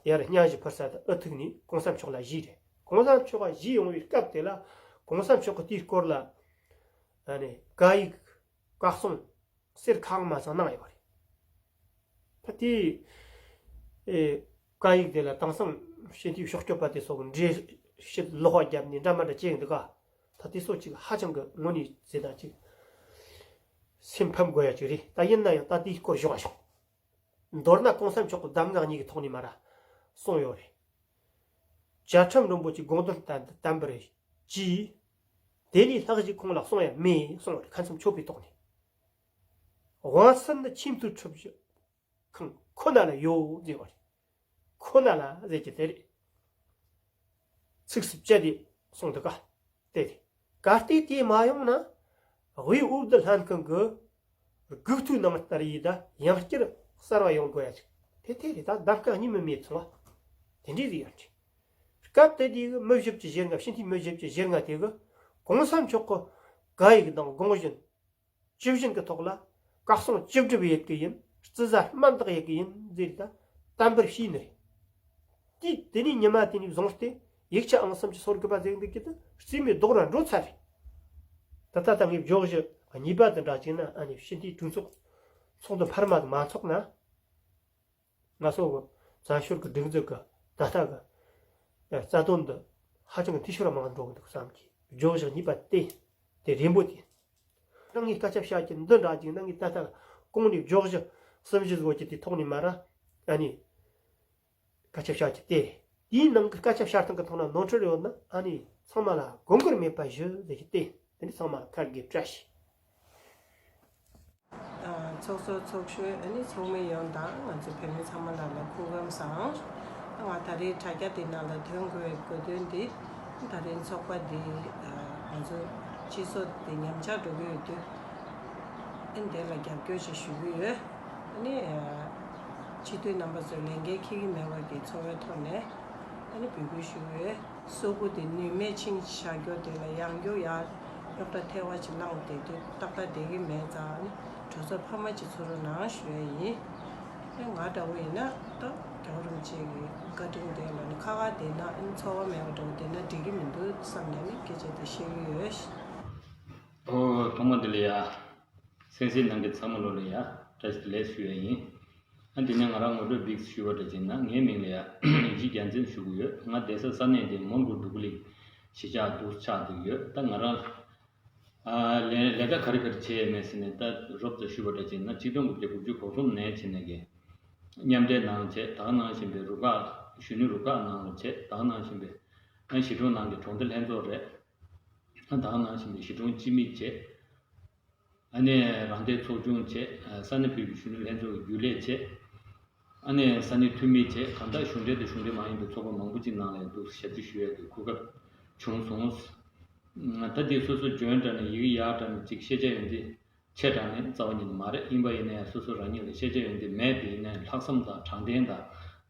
ཡར་སྙན་ཞུ་ཕུལ་ས་དེ་འུ་ཐུག་ནས་གོང་ས་མཆོག་ལ་ཞུས་རེད། གོང་ས་མཆོག་ག་ཞུས་ཡོང་བའི་སྐབས་དེ་ལ་གོང་ས་མཆོག་གི་དེའི་སྐོར་ལ་ཨ་ནི་བཀའ་ཡིག་བཀའ་གསུང་གསེར་ཁ་མ་ཚང་གནང་ཡོད་རེད། ད་དེའི་ཨེ་བཀའ་ཡིག་དེ་ལ་དེང་སང་སྤྱི་འཐུས་ཕྱོགས་སྐྱོད་པ་དེ་ཚོ་གི་འགྲེལ་བཤད་ལོག་པ་བརྒྱབ་ནས་འདྲ་མ་འདྲ་བྱས་འདུག་ག་ད་དེ་ཚོ་ཅིག་ཧ་ཅང་གི་དངོས་གནས་ཟེར་ན་ཅིག་སེམས་ཕམ་དགོས་ཡ་ཅིག་རེད། ད་ཡིན་ན་ཡང་ད་དེའི་སྐོར་ཞོག་ཞོག་མདོར་ན་གོང་ས་མཆོག་གི་གདམས་ངག་གཉིས་ཀྱི་ཐོག་ནས་མར་གསུངས་ཡོད་རེད། རྒྱལ་ཁྲིམས་རིན་པོ་ཆེ་དགོངས་དོན་ལྟར་དུ་བསྟན་པར་གྱིས། དེ་ལས་ལྷག་ཅིག་ཁོང་ལ་གསུང་ཡ་མེད་གསུངས་པ་རེད། ཁ་མཚམས་ཆོད་པའི་ཐོག་ནས། དབང་ཚད་ནི་ཆེས་མཐོའི་ཁྲིམས་ཞིབ་ཁང་ཁོ་ན་ལ་ཡོད་ཟེར་བ་རེད། ཁོ་ན་ལ་ཟེར་གྱི་དེ་རེད། ཚིགས་སུ་བཅད་དེ་གསུངས་འདུག་ག་དེ་རེད། གལ་ཏེ་དེ་མ་ཡོང་ན་དབུས་འོས་བསྡུ་ལྷན་ཁང་གི་སྒུག་ཐོའི་ནང་ལྟར་ཡིན་ད་ཡང་བསྐྱར་གསར་བ་ཡོང་དགོས་ཡ་ཅིག་དེ་དེ་རེད། ད་གདམ་ཁ་གཉིས་མིན་མེད་ཚོང་བ་དེ་འདྲའི་རིགས་ཡོད་རེད། སྐབས་དེ་དུས་ཀྱི་མི་བཞི་བཅུ་ཞེ་ལྔ་སྤྱི་འཐུས་མི་བཞི་བཅུ་ཞེ་ལྔ་དེ་གི་གོང་ས་མཆོག་གི་བཀའ་ཡིག་དང་དགོངས་གཞི་ཇི་བཞིན་གྱི་ཐོག་ལ་བཀའ་གསུང་ཅི་སྒྲུབ་ཡེད་ཀྱི་ཡིན། རྩི་ཟ་སྨན་བཏགས་ཡེད་ཀྱི་ཡིན་ཟེར་ད་བསྟན་པར་ཞུས་ནི་རེད། དེ་དེ་ནས་ཉི་མ་དེ་ནས་བཟུང་སྟེ་ཡིག་ཆ་ཨང་སུམ་ཅུ་སོ་དགུ་པ་ཟེར་འདུག་གི་དེ་རྩིས་མེད་རྡོག་ར་འགྲོ་ཚར་རེད། ད་ལྟ་ད་ངས་བརྗོད་གཞི་གཉིས་པ་དེ་འདྲ་བྱས་ན་ཨ་ནི་སྤྱི་འཐུས་གྲོས་ཚོགས་ཚོགས་འདུ་འཕར་མ་དེ་མ་ཚོགས་ན། ང་ཚོ་གི་བཙན་བྱོལ་གི་སྒྲིག་འཛུགས་གི་ད་ལྟ་གི་རྩ་དོན་འདི་ཧ་ཅང་གི་འཐུས་ཤོར་མང་འགྲོ་གི་འདུག་བསམ་གི། བརྗོད་གཞི་གཉིས་པ་དེ་དེ་རན་པོ་དེ། ནང་ངས་སྐད་ཆ་བཤད་ཀྱི་འདི་འདྲ་ཅིག་ནང་ངས་ད་ལྟ་གོང་ནས་བརྗོད་གཞི་གསུམ་བཞི་བཟོ་རྒྱུ་དེ་ཐོག་ནས་མར་ཨ་ནི་སྐད་ཆ་བཤད་ཀྱི་དེ་རེད། དེའི་ནང་གི་སྐད་ཆ་བཤད་སྟངས་ཀྱི་ཐོག་ན་ནོར་འཁྲུལ་ཡོད་ན་ཨ་ནི་ཚང་མ་ལ་དགོངས་སྐོར་མེད་པ་ཞུ་ཟེར་གྱི་དེ་དེ་ནི་ཚང་མ་ལ་ཁ་དགེ་བཀྲ་ཤིས། ཚོགས་གཙོ་ཚོགས་གཞོན་ཨ་ནི་ཚོགས་མི་ཡོངས་དང་ང་ཚོ་བོད་མི་ཚང་མ་ལ་ལ་སྐུ་ཁམས་བཟང་། ང་ད་རེས་དྲ་རྒྱ་འདི་ནང་ལ་ཐོན་དགོས་པའི་དགོས་དོན་འདི་ད་རེས་ཚོགས་པ་འདི་ང་ཚོ་སྤྱི་ཚོགས་འདི་ཉམས་ཆག་འགྲོ་གི་ཡོད་དུས་ཨ་ནི་དེ་ལ་རྒྱབ་སྐྱོར་ཞིག་ཞུ་གི་ཡོད། ཨ་ནི་སྤྱི་འཐུས་རྣམ་པ་ཚོས་ལས་འགན་འཁྱེར་གྱི་མེད་པ་གི་ཚོར་བའི་ཐོག་ནས་ཨ་ནི་འབོད་སྐུལ་ཞུ་གི་ཡོད། སོ་དགུ་དེ་ནུས་མེད་ཕྱིན་བཞག་རྒྱུ་དེ་ལ་ཡང་རྒྱུ་ཡང་རྙོག་དྲ་ཐལ་བ་ཅིག་བསླངས་བསྡད་དུས་ཏག་ཏག་བསྡད་ཀྱི་མེད་ཙང་ནི་གྲོས་ཚོགས་འཕར་མ་ཅིག་ཚུགས་རོགས་གནང་ཞུ་ཡ་ཡིན། ཨེ་ང་འདྲ་བོ་ཡིན་ན་ད་རྒྱལ་བ་རིན་པོ་ཆེ་གི་བཀའ་དྲིན་དེ་ལ་ནི་ཁ་ཁ་བསྡད་ན་ཨེ་ཚོར་བ་མེད་པ་འདྲ་བོ་བསྡད་ན་འགྲིག་གི་མི་འདུག་བསམ་ནས་ནི་སྐད་ཆ་དེ་བཤད་ཀྱི་ཡོད། ཨོ་ཐོག་མ་དེ་ལ་ཡ། གསན་གཟིགས་གནང་མཁན་ཚང་མ་ལོ་ལ་ཡ་བཀྲ་ཤིས་བདེ་ལེགས་ཞུ་ཡ་ཡིན། ཨ་འདི་ནས་ང་རང་ངོ་སྤྲོད་འབིགས་ཞུ་བ་འདྲ་བྱས་ན་ངའི་མིང་ལ་ཡ་ཡིན་གཅིག་རྒྱལ་མཚན་ཞུ་གི་ཡོད། ང་བསྡད་ས་ས་གནས་འདི་མོན་གྷོ་འབྲུག་གླིང་གཞིས་ཆགས་དུ་ཆགས་འདུག་ཡོད། ད་ང་རང་ཨ་ལས་ལས་ཀ་ག་རེ་ག་རེ་བྱས་ཡོད་མེད་ཟེར་ནས་ད་རོབ་ཙམ་ཞུ་བ་འདྲ་བྱས་ན་ཆིག་སྟོང་དགུ་བརྒྱ་དགུ་བཅུ་གོ་གསུམ་ནས་བྱས་ནས་ཀྱི་མཉམ་འབྲེལ་གནང་བྱས་ད་ག་ནང་བཞིན་པའི་རུ་ཁག་གཞོན་ནུ་རུ་ཁག་ནང་ལ་བྱས་ད་ག་ནང་བཞིན་པའི་ཨ་གཞིས་གྲོང་ནང་གི་གྲོང་སྡེ་ལྷན་ཚོགས་རེད། ད་ག་ནང་བཞིན་པའི་གཞིས་གྲོང་སྤྱི་མི་བྱས། ཨ་ནེ་རང་བདེ་ཚོགས་ཆུང་བྱས། ས་གནས་བོད་ཀྱི་གཞོན་ནུ་ལྷན་ཚོགས་ཀྱི་རྒྱུན་ལས་བྱས། ཨ་ནེ་ས་གནས་འཐུས་མི་བྱས། གང་ལྟར་གཞུང་འབྲེལ་དང་གཞུང་འབྲེལ་མ་ཡིན་པའི་ཚོགས་པ་མང་པོ་ཅིག་ནང་ལ་འདུག་ཞབས་ཕྱི་ཞུ་ཡས་ཀྱི་གོ་སྐབས་བྱུང་སོང་། ད་འདི་སོ་སོ་འཇོན་དྲགས་ནས་ཡི་གེ་ཡག་དྲགས་ནས་ཅིག་ཤེས་བྱ་ཡོན་ཏན་ཆེ་དྲགས་ནས་རྩ་བ་ཉིད་ནས་མ་རེད། ཡིན་པ་ཡིན་ན་ཡང་སོ་སོ་རང་ཉིད་ལ་ཤེས་བྱ་ཡོན་ཏན་མེད་པ་ཡིན་ན་ཡང་ལྷག་བསམ་དང་དྲང་བདེན་དང་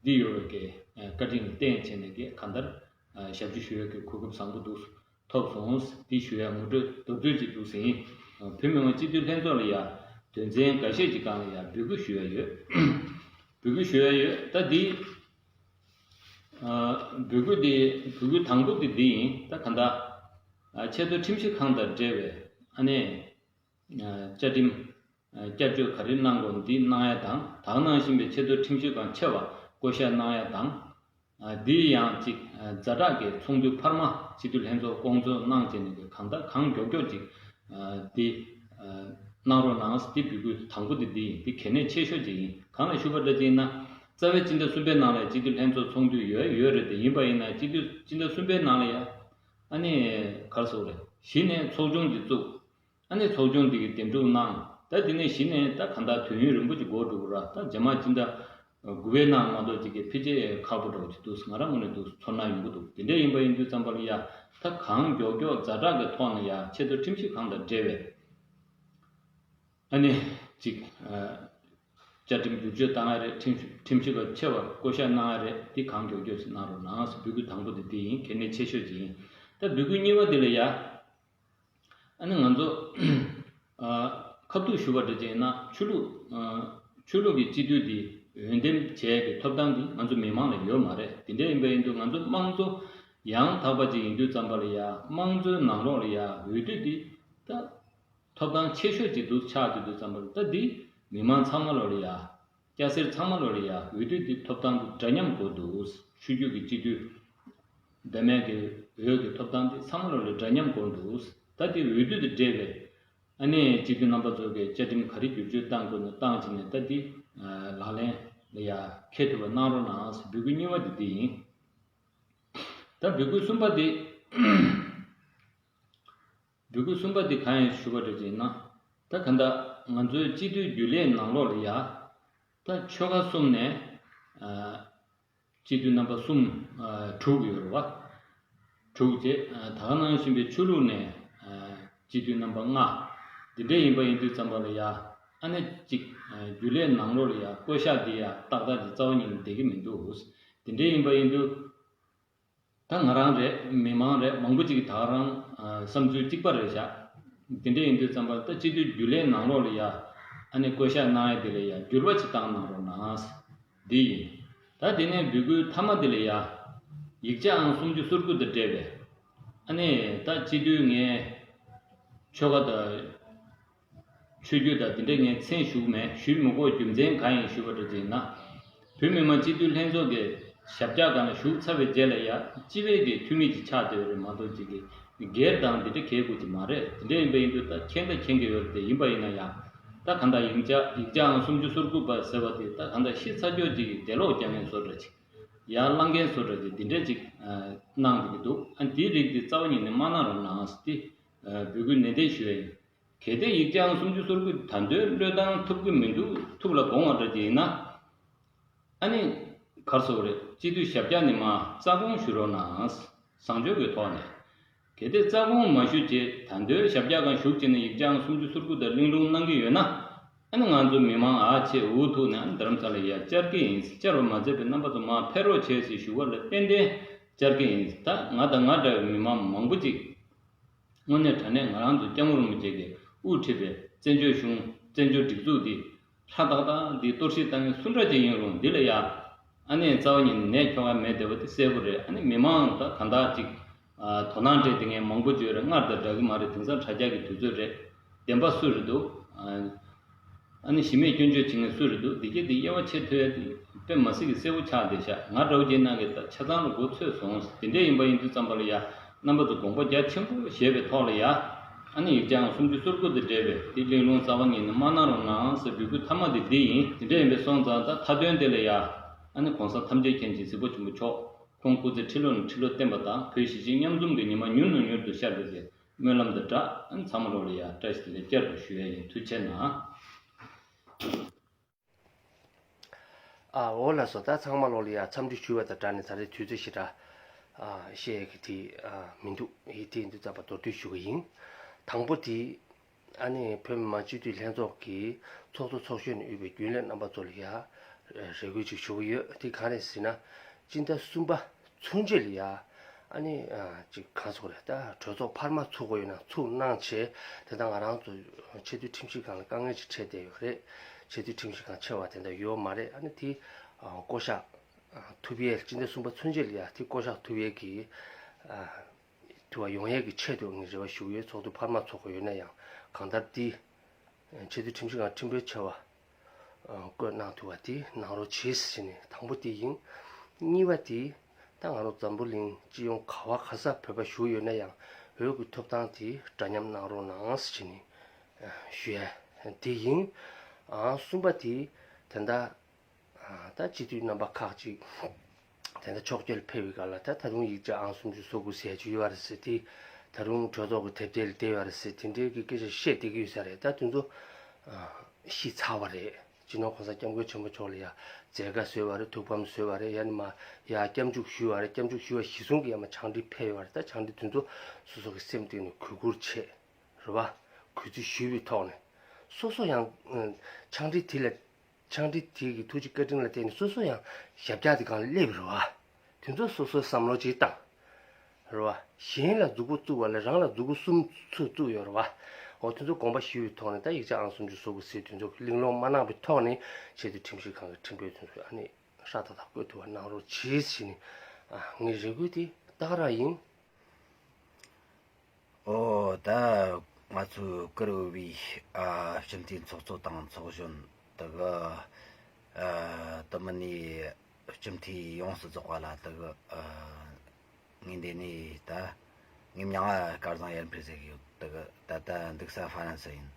འདི་ཡོད་པའི་གི་བཀའ་དྲིན་ལ་བརྟེན་བྱས་ནས་གི་གང་ལྟར་ཞབས་ཕྱི་ཞུ་ཡས་ཀྱི་གོ་སྐབས་བཟང་པོ་འདུག་ཐོབ་སོང་། འདི་ཞུ་ཡ་ངོ་སྤྲོད་མདོར་བསྡུས་ཅིག་འདུག་ཟིན། བོད་མི་མང་སྤྱི་འཐུས་ལྷན་ཚོགས་ལ་ཡ་དོན་ཚན་འགའ་ཤས་ཀྱི་སྒང་ལ་ཡ་འབོད་སྐུལ་ཞུ་ཡ་ཡོད། འབོད་སྐུལ་ཞུ་ཡ་ཡོད། ད་འདི་འབོད་སྐུལ་འདི་འབོད་སྐུལ་དང་པོ་དེ་འདི་ཡིན། ད་ག་འདྲ་ཆེས་མཐོའི་ཁྲིམས་ཞིབ་ཁང་དང་འབྲེལ་བའི་ཨ་ནེ་བཅའ་ཁྲིམས་བསྐྱར་བཅོས་ག་རེ་གནང་དགོས་འདི་གནང་ཡ་དང་ད་ག་ནང་བཞིན་པའི་ཆེས་མཐོའི་ཁྲིམས་ཞིབ་ཁང་ཆེ་བ་བསྐོ་བཞག་གནང་ཡ་དང་། འདི་ཡང་གཅིག་ཛ་དྲག་གི་ཚོགས་འདུ་འཕར་མ་སྤྱི་འཐུས་ལྷན་ཚོགས་བསྐོང་ཚོགས་གནང་བྱས་ནས་གང་ལྟར་གང་མགྱོགས་མགྱོགས་ཅིག་འདི་གནང་རོགས་གནང་། འདི་འབོད་སྐུལ་དང་པོ་དེ་འདི་ཡིན། འདི་གལ་གནད་ཆེ་ཤོས་ཅིག་ཡིན། གང་ལ་ཞུ་བ་འདྲ་ཅིག་ཡིན་ན་རྩ་བའི་སྤྱི་ཟླ་གསུམ་པའི་ནང་ལ་སྤྱི་འཐུས་ལྷན་ཚོགས་ཚོགས་འདུ་ཡོད་ཡོད་རེད་དེ། ཡིན་པ་ཡིན་ན་སྤྱི་འཐུས་སྤྱི་ཟླ་གསུམ་པའི་ནང་ལ་ཡ་ཨ་ནི་ག་རེ་ཟེར་དགོས་རེད། གཞི་ནས་ཚོགས་ཆུང་ཅིག་བཙུགས། ཨ་ནི་ཚོགས་ཆུང་འདི་གི་འདེམས་སྒྲུག་གནང་། ད་དེ་ནས་གཞི་ནས་ད་གང་ལྟར་དུས་ཡུན་རིང་པོ་ཅིག་འགོར་འགྲོ་གི་ར། ད་རྗེས་མ་སྤྱི་ཟླ་དགུ་པའི་ནང་མ་གཏོགས་ཅིག་གི་ཕལ་ཆེར་ཁག་པོ་འདྲ་བོ་ཅིག་འདུག་ང་རང་ངོས་ནས་འདུག་ཚོར་སྣང་ཡོང་གི་འདུག་དེ་འདྲ་ཡིན་པ་ཡིན་དུས་ཙམ་པ་ལ་ཡ་ད་གང་མགྱོགས་མགྱོགས་ཛ་དྲག་གི་ཐོག་ནས་ཡ་ཆེས་མཐོ་ཁྲིམས་ཞིབ་ཁང་དང་འབྲེལ་བའི་ཨ་ནི་ཅིག་བཅའ་ཁྲིམས་བསྒྱུར་བཅོས་བཏང་ཡ་རེད། ཁྲིམས་ཁྲིམས་ཞིབ་པ་ཆེ་བ་བསྐོ་བཞག་གནང་ཡ་རེད། འདི་གང་མགྱོགས་མགྱོགས་ཅིག་གནང་རོགས་གནང་ཟེར་འབོད་སྐུལ་དང་པོ་དེ་འདི་ཡིན། གལ་གནད་ཆེ་ཤོས་ཅིག་ཡིན། ད་འབོད་སྐུལ་གཉིས་པ་དེ་ལ་ཡ། ཨ་ནི་ང་ཚོ་ཨ་ཁ་ཐུག་ཞུ་བ་འདྲ་བྱས་ན་ཆོས་ལུགས་ཨ་ཆོས་ལུགས་ཀྱི་སྤྱི་འཐུས་འདི་འོས་འདེམས་བྱས་པའི་ཐོབ་ཐང་འདི་ང་ཚོ་མི་མང་ལ་ཡོད་མ་རེད། དེ་འདྲ་ཡིན་པ་ཡིན་དུས་ང་ཚོ་དམངས་གཙོ་ཡང་དག་པ་ཅིག་ཡིན་དུས་ཙམ་པ་ལ་ཡ་དམངས་གཙོའི་ནང་ལོགས་ལ་ཡ་འོས་བསྡུ་འདི་ད་ཐོབ་ཐང་ཆེ་ཤོས་ཅིག་འདུག་ཆགས་བསྡད་དུས་ཙམ་པ་ལ་ད་འདི་མི་མང་ཚང་མ་ལོགས་ལ་ཡ། སྐྱ་སེར་ཚང་མ་ལོ་ལ་ཡ་འོས་བསྡུ་དེ་ཐོབ་ཐང་དུ་འདྲ་མཉམ་དགོས་འདུག་ཆོས་བརྒྱུད་ཀྱི་སྤྱི་འཐུས་འདྲ་མིན་གྱི་འོས་ཀྱི་ཐོབ་ཐང་དེ་ཚང་མ་ལོ་ལ་འདྲ་མཉམ་དགོས་འདུག་ད་དེ་འོས་བསྡུ་དེ་འབྲེལ་བའི་ཨ་ནེ་སྤྱི་འཐུས་རྣམ་པ་ཚོ་གི་བཅའ་ཁྲིམས་ག་རེ་བསྒྱུར་བཅོས་བཏང་དགོས་ན་བཏང་བྱས་ནས་ད་དེ་ལག་ལེན་ལ་ཡ་འཁེལ་ཐུབ་པ་གནང་རོགས་གནང་། འབོད་སྐུལ་གཉིས་པ་དེ་དེ་ཡིན། ད་འབོད་སྐུལ་གསུམ་པ་དེ། འབོད་སྐུལ་གསུམ་པ་དེ་གང་ཡིན་ཞུ་བ་འདྲ་ཅིག་ཡིན་ན། ད་ག་འདྲ་ང་ཚོའི་སྤྱི་འཐུས་རྒྱུན་ལས་ནང་ལོགས་ལ་ཡ། ད་ཆོལ་ཁ་གསུམ་ནས་ཨ་སྤྱི་འཐུས་རྣམ་པ་གསུམ་ཨ་དྲུག་ཡོད་རེད་བ། དྲུག་བྱས་ཨ་ད་ག་ནང་བཞིན་པའི་ཆོས་ལུགས་ནས་ཨ་སྤྱི་འཐུས་རྣམ་པ་ལྔ། འདི་འདྲ་ཡིན་པ་ཡིན་དུས་ཙམ་པ་ལ་ཡ། ཨ་ནི་གཅིག་ཨ་རྒྱུན་ལས་ནང་ལོགས་ལ་ཡ་བསྐོ་བཞག་འདི་ཡ་ཏག་ཏག་ཅིག་རྩ་བ་ཉིད་ནས་བསྡད་ཀྱི་མི་འདུག་འདི་འདྲ་ཡིན་པ་ཡིན་དུས། ད་ང་རང་རེད། མི་མང་རེད། མང་པོ་ཅིག་གིས་ད་ག་རང་ཨ་བསམ་ཚུལ་གཅིག་པ་རེད་བཞག་དེ་འདྲ་ཡིན་དུས་ཙམ་པ་ད་སྤྱི་འཐུས་རྒྱུན་ལས་ནང་ལོགས་ལ་ཡ། ཨ་ནི་བསྐོ་བཞག་གནང་ཡ་དེ་ལ་ཡ་འགྱུར་བ་ཅིག་བཏང་གནང་རོགས་གནང་། འདི་ཡིན། ད་དེ་ནས་འབོད་སྐུལ་མཐའ་མ་དེ་ལ་ཡ། ཡིག་ཆ་ཨང་སུམ་ཅུ་སོ་དགུ་དང་འབྲེལ་བའི། ཨ་ནི་ད་སྤྱི་འཐུས་ངས་ཆོལ་ཁ་དང་། ཆོས་བརྒྱུད་དང་དེ་འདྲ་ངས་མཚན་ཞུ་གི་མེད། ཞུ་མི་དགོས་རྒྱུ་མཚན་གང་ཡིན་ཞུ་བ་འདྲ་ཅིག་ཡིན་ན། བོད་མི་མང་སྤྱི་འཐུས་ལྷན་ཚོགས་ཀྱི་ཞབས་བཀྱག་སྒང་ལ་ཞུགས་ཚར་བའི་རྗེས་ལ་ཡ་སྤྱི་པའི་གི་འཐུས་མི་ཅིག་ཆགས་བསྡད་ཡོད་རེད་མ་གཏོགས་ཅིག་གི་སྒེར་དང་དེ་འདྲ་གལ་དགོས་ཀྱི་མ་རེད། དེ་འདྲ་ཡིན་པ་ཡིན་དུས་ད་མཁྱེན་ད་མཁྱེན་གྱི་ཡོད་རེད་དེ་ཡིན་པ་ཡིན་ན་ཡང་། ད་གང་ལྟར་ཡིག་ཆ་ཡིག་ཆ་ཨང་སུམ་ཅུ་སོ་དགུ་པ་ཟེར་བ་དེ་ད་གང་ལྟར་ཤི་ཚར་ཀྱོག་ཅིག་གི་དེ་ལོག་རྒྱག་མཁན་བཟོ་འདྲ་ཅིག་ཡར་བླང་མཁན་བཟོ་འདྲ་ཅིག་འདི་འདྲ་ཅིག་གནང་བསྡད་ཀྱི་འདུག་ཨ་འདིའི་རིགས་འདི་རྩ་བ་ཉིད་ནས་མ་གནང་རོགས་གནང་ཟེར་ཏེ་འབོད་སྐུལ་ནན་ཏན་ཞུ་ཡ་ཡིན། གལ་ཏེ་ཡིག་ཆ་ཨང་སུམ་ཅུ་སོ་དགུ་ད་དུང་བློས་བཏང་ཐུབ་ཀྱི་མི་འདུག་ཐུབ་ལ་དགོངས་པ་འདྲ་ཅིག་ཡིན་ན། ཨ་ནི་གར་སོགས་རེད། སྤྱི་འཐུས་ཞབས་བཀྱག་ནས་མར་རྩ་དགོངས་ཞུ་རོགས་གནང་། བཟང་སྤྱོད་ཀྱི་ཐོག་ནས། གལ་ཏེ་རྩ་དགོངས་མ་ཞུས་བྱས་ད་དུང་ཞབས་བཀྱག་སྒང་ཞུགས་བྱས་ནས་ཡིག་ཆ་ཨང་སུམ་ཅུ་སོ་དགུ་དང་གླེང་སློང་གནང་གི་ཡོད་ན། ཨ་ནི་ང་ཚོ་མི་མང་ཨ་ཆེ་འུ་ཐུག་ནས་ཨ་ནི་རྡ་རམ་ས་ལ་ཡར་བཅར་གི་ཡིན། བཅར་བ་མ་ཚད་པའི་རྣམ་པ་ཚོ་མར་ཕེབས་རོགས་བྱས་ཟེར་ཞུ་བ་ལ་ཏན་ཏན་བཅར་གི་ཡིན། ད་ང་དང་ང་འདྲ་བའི་མི་མང་མང་པོ་ཅིག་དངོས་གནས་དྲང་གནས་ང་རང་ཚོ་སྐྱབས་མགོན་རིན་པོ་ཆེ་གིས་དབུ་ཁྲིད་པའི་བཙན་བྱོལ་གཞུང་བཙན་བྱོལ་སྒྲིག་འཛུགས་འདི་ལྷ་ཏག་ཏག་འདི་གཏོར་བཤིག་བཏང་མཁན་སུ་འདྲ་ཅིག་ཡིན་རུང་འདི་ལ་ཡ། ཨ་ནི་རྩ་བ་ཉིད་ནས་ཁྱོ་ག་མེད་བསྡད་པ་དེ་གསལ་པོ་རེད། ཨ་ནི་མི་མང་ད་གང་ལྟར་ཅིག་ཨ་དོ་སྣང་སྤྲད་དེ་ངས་མང་པོ་བརྗོད་རེད། སྔར་དང་འདྲ་གི་མ་རེད། དེང་སང་དྲ་རྒྱ་གི་དུས་ཚོད་རེད། བདེན་པ་སུ་རེད་འདུག་ཨ་ཨ་ནི་གཞི་མེད་སྐྱོན་བརྗོད་བྱེད་མཁན་སུ་རེད་འདུག་འདི་གྱད་དེ་དབྱེ་བ་ཕྱེ་ཐུབ་ཡ་དེ་དཔེ་མ་སྲིད་ཀྱི་གསལ་པོ་ཆགས་བསྡད་ཤག་ང་འདྲ་བོ་ཅིག་ནང་གི་ད་ཆ་ཚང་ལ་མགོ་ཚོས་སོང་། དེ་འདྲ་ཡིན་པ་ཡིན་དུས་ཙམ་པ་ལ་ཡ་རྣམ་པ་ཚོ་དགོངས་པ་རྒྱ་ཆེན་པོ་བཞེས་པའི་ཐོག་ལ་ཡ། ཨ་ནི་ཡིག་ཆ་ཨང་སུམ་ཅུ་སོ་དགུ་དང་འབྲེལ་བའི་དེ་གླེང་སློང་རྩ་བ་ཉིད་ནས་མ་གནང་རོགས་གནང་ཟེར་འབོད་སྐུལ་མཐའ་མ་དེ་འདི་ཡིན། དེ་འདྲ་ཡིན་པས་སོང་ཙང་ད་མཐའ་དོན་དེ་ལ་ཡ། ཨ་ནི་གོང་ས་ཐམས་ཅད་མཁྱེན་ཅིང་གཟིགས་པ་ཆེན་པོ་མཆོག་ཁོང་སྐུ་ཚེ་ཁྲི་ལོ་ནས་ཁྲི་ལོ་བརྟན་པ་དང་བོད་གཞིས་བྱེས་མཉམ་འཛོམས་ཀྱི་ཉི་མ་མྱུར་ནས་མྱུར་དུ་ཤར་བའི་གི་སྨོན་ལམ་དང་སྦྲགས་ཨ་ནི་ཚང་མ་ལོག་ལ་ཡ་བཀྲ་ཤིས་བདེ་ལེགས་བསྐྱར་དུ་ཞུ་ཡ་ཡིན། ཐུགས་རྗེ་གནང་། ཨ་འོ་ལགས་སོ། ད་ཚང་མ་ལོག་ལ་ཡ་འཚམས་འདྲི་ཞུ་བ་དང་སྦྲགས་ནས་ད་རེས་དུས་ཚོད་ཞེ་དྲག་ཨ་བཤད་ཡ་གི་དེ་ཨ་མི་འདུག་ཡིན་དེ་ཡིན་དུས་ཙམ་པ་མདོར་བསྡུས་ཞུ་གི་ཡིན། དང་པོ་དེ་ཨ་ནི་བོད་མི་མང་སྤྱི་འཐུས་ལྷན་ཚོགས་ཀྱི་ཚོགས་གཙོ་ཚོགས་གཞོན་ནས་དབུས་པའི་རྒྱུན་ལས་རྣམ་པ་ཚོ་ལ་ཡ་རེ་སྐུལ་ཅིག་ཞུ་གི་ཡོད། དེ་ག་རེ་ཟེར་ན་སྤྱི་ཟླ་གསུམ་པ་ཚུན་ཆད་ལ་ཡ་ཨ་ནི་ཨ་ཅིག་གང་ཟེར་དགོས་རེད། ད་གྲོས་ཚོགས་འཕར་མ་ཚུགས་དགོས་ཡོད་ན་ཚུགས་གནང་བྱས། དེ་ད་ང་རང་ཚོ་ཆེས་མཐོའི་ཁྲིམས་ཞིབ་ཁང་ལ་དཀའ་ངལ་ཅིག་འཕྲད་བསྡད་ཡོད་རེད། ཆེས་མཐོའི་ཁྲིམས་ཞིབ་ཁང་ཆེ་བ་དེ་འདྲ་ཡོད་མ་རེད། ཨ་ནི་དེ་ཨ་བསྐོ་བཞག་ཨ་ཐུབ་ཡས། སྤྱི་ཟླ་གསུམ་པ་ཚུན་ཆད་ལ་ཡ་དེ་བསྐོ་བཞག་ཐུབ་ཡས་ཀྱི་ཨ་ཐུབ་པ་ཡོང་ཡས་ཀྱི་ཆེད་དུ་ངས་རེ་བ་ཞུ་གི་ཡོད། ཚོགས་འདུ་འཕར་མ་ཚོགས་དགོས་ཡོད་ན་ཡང་གང་ལྟར་དེ་ཆེས་མཐོའི་ཁྲིམས་ཞིབ་ཁང་ཁྲིམས་དཔོན་ཆེ་བ་བསྐོས་གནང་ཐུབ་པ་དེ་གནང་རོགས་བྱེད་ཟེར་ནས། དང་པོ་དེ་ཡིན། གཉིས་པ་དེ་ད་ང་རང་འཛམ་བུ་གླིང་སྤྱི་ཡོངས་ག་བ་ག་ས་བོད་པ་བཞུགས་ཡོད་ན་ཡང་འོས་ཀྱི་ཐོབ་ཐང་དེ་འདྲ་མཉམ་གནང་རོགས་གནང་ཟེར་ནས་ཞུ་ཡ་དེ་ཡིན། ཨང་གསུམ་པ་དེ་ད་ལྟ་ད་སྤྱི་འཐུས་རྣམ་པ་ཁག་ཅིག་དེ་འདྲ་ཕྱོགས་སྐྱོད་ལ་ཕེབས་པའི་སྐབས་ལ་ད་ད་དུང་ཡིག་ཆ་ཨང་སུམ་ཅུ་སོ་དགུ་ཟེར་ཡ་ཅིག་ཡོད་རེད་ཟེར། དེ་ད་དུང་གྲོས་ཚོགས་ཀྱི་དེབ་ཐེར་ལ་བསྡད་ཡོད་རེད་ཟེར། དེ་འདྲའི་གི་སྐད་ཆ་བཤད་བསྡད་ཀྱི་ཡོད་ས་རེད། ད་དེ་ཚོ་ཤི་ཚར་བ་རེད། སྤྱི་ནོར་གོང་ས་སྐྱབས་མགོན་ཆེན་པོ་མཆོག་ལ་ཡ་མཛད་དཀའ་བཟོས་པ་རེད། ཐུགས་ཕམ་བཟོས་པ་རེད། ཡང་ན་མ་ཡ་སྐྱབས་འཇུག་ཞུས་པ་རེད། སྐྱབས་འཇུག་ཞུས་པ་གཞི་བཟུང་གི་ཡ་མ་ཕྱག་བྲིས་ཕེབས་ཡོད་པ་རེད། ད་ཕྱག་བྲིས་དེ་ཚོ་སོ་སོ་གི་སེམས་གཏིང་ནས་གུས་བཀུར་བྱེད། རེད་བ། གུས་བརྩི་ཞུས་པའི་ཐོག་ནས་སོ་སོ་ཡང་ཕྱག་བྲིས་དེ་ལ་ཕྱག་བྲིས་དེ་གི་ཐུགས་རྗེ་བཀའ་དྲིན་ལ་བརྟེན་ནས་སོ་སོ་ཡང་ཞབས་བཀྱག་དེ་སྒང་ལ་སླེབས་རེད་བ། དེ་ཚོ་སོ་སོའི་བསམ་བློ་ཅིག་བཏང་། རེད་བ། གཞན་ལ་མཛུབ་གུ་བཙུགས་པ་ལས་རང་ལ་མཛུབ་གུ་གསུམ་ཚུར་བཙུགས་ཡོད་རེད་བ། འོ་དེ་ཚོ་དགོངས་པ་ཞུས་པའི་ཐོག་ནས་ད་ཡིག་ཆ་ཨང་སུམ་ཅུ་སོ་དགུ་ཟེར་དེ་ཚོ་གླེང་སློང་མ་གནང་བའི་ཐོག་ནས་ཆེས་མཐོའི་ཁྲིམས་ཞིབ་ཁང་གི་ཁྲིམས་དཔོན་དེ་ཚོ་ཨ་ནི་ཧྲ་ཏག་ཏག་བཀོད་ཐུབ་པ་གནང་རོགས་གྱིས་ཟེར་ནས་ངའི་རེ་སྐུལ་དེ་ད་ག་རང་ཡིན། ཨོ་ད་ང་ཚོའི་བཀུར་འོས་པའི་ཨ་སྤྱི་འཐུས་ཚོགས་གཙོ་དང་ཚོགས་གཞོན་དེ་གི་ཨ་དེ་མིན་ནི་སྤྱི་འཐུས་ཡོངས་སུ་རྫོགས་པ་ལ་དེ་གི་ཨ་ངས་འདི་ནས་ད་ངས་མྱིང་ང་སྐལ་བཟང་ཡར་འཕེལ་ཟེར་གི་ཡོད། དེ་གི་ད་ལྟ་འདུག་ས་ཧྥ་རན་སི་ཡིན།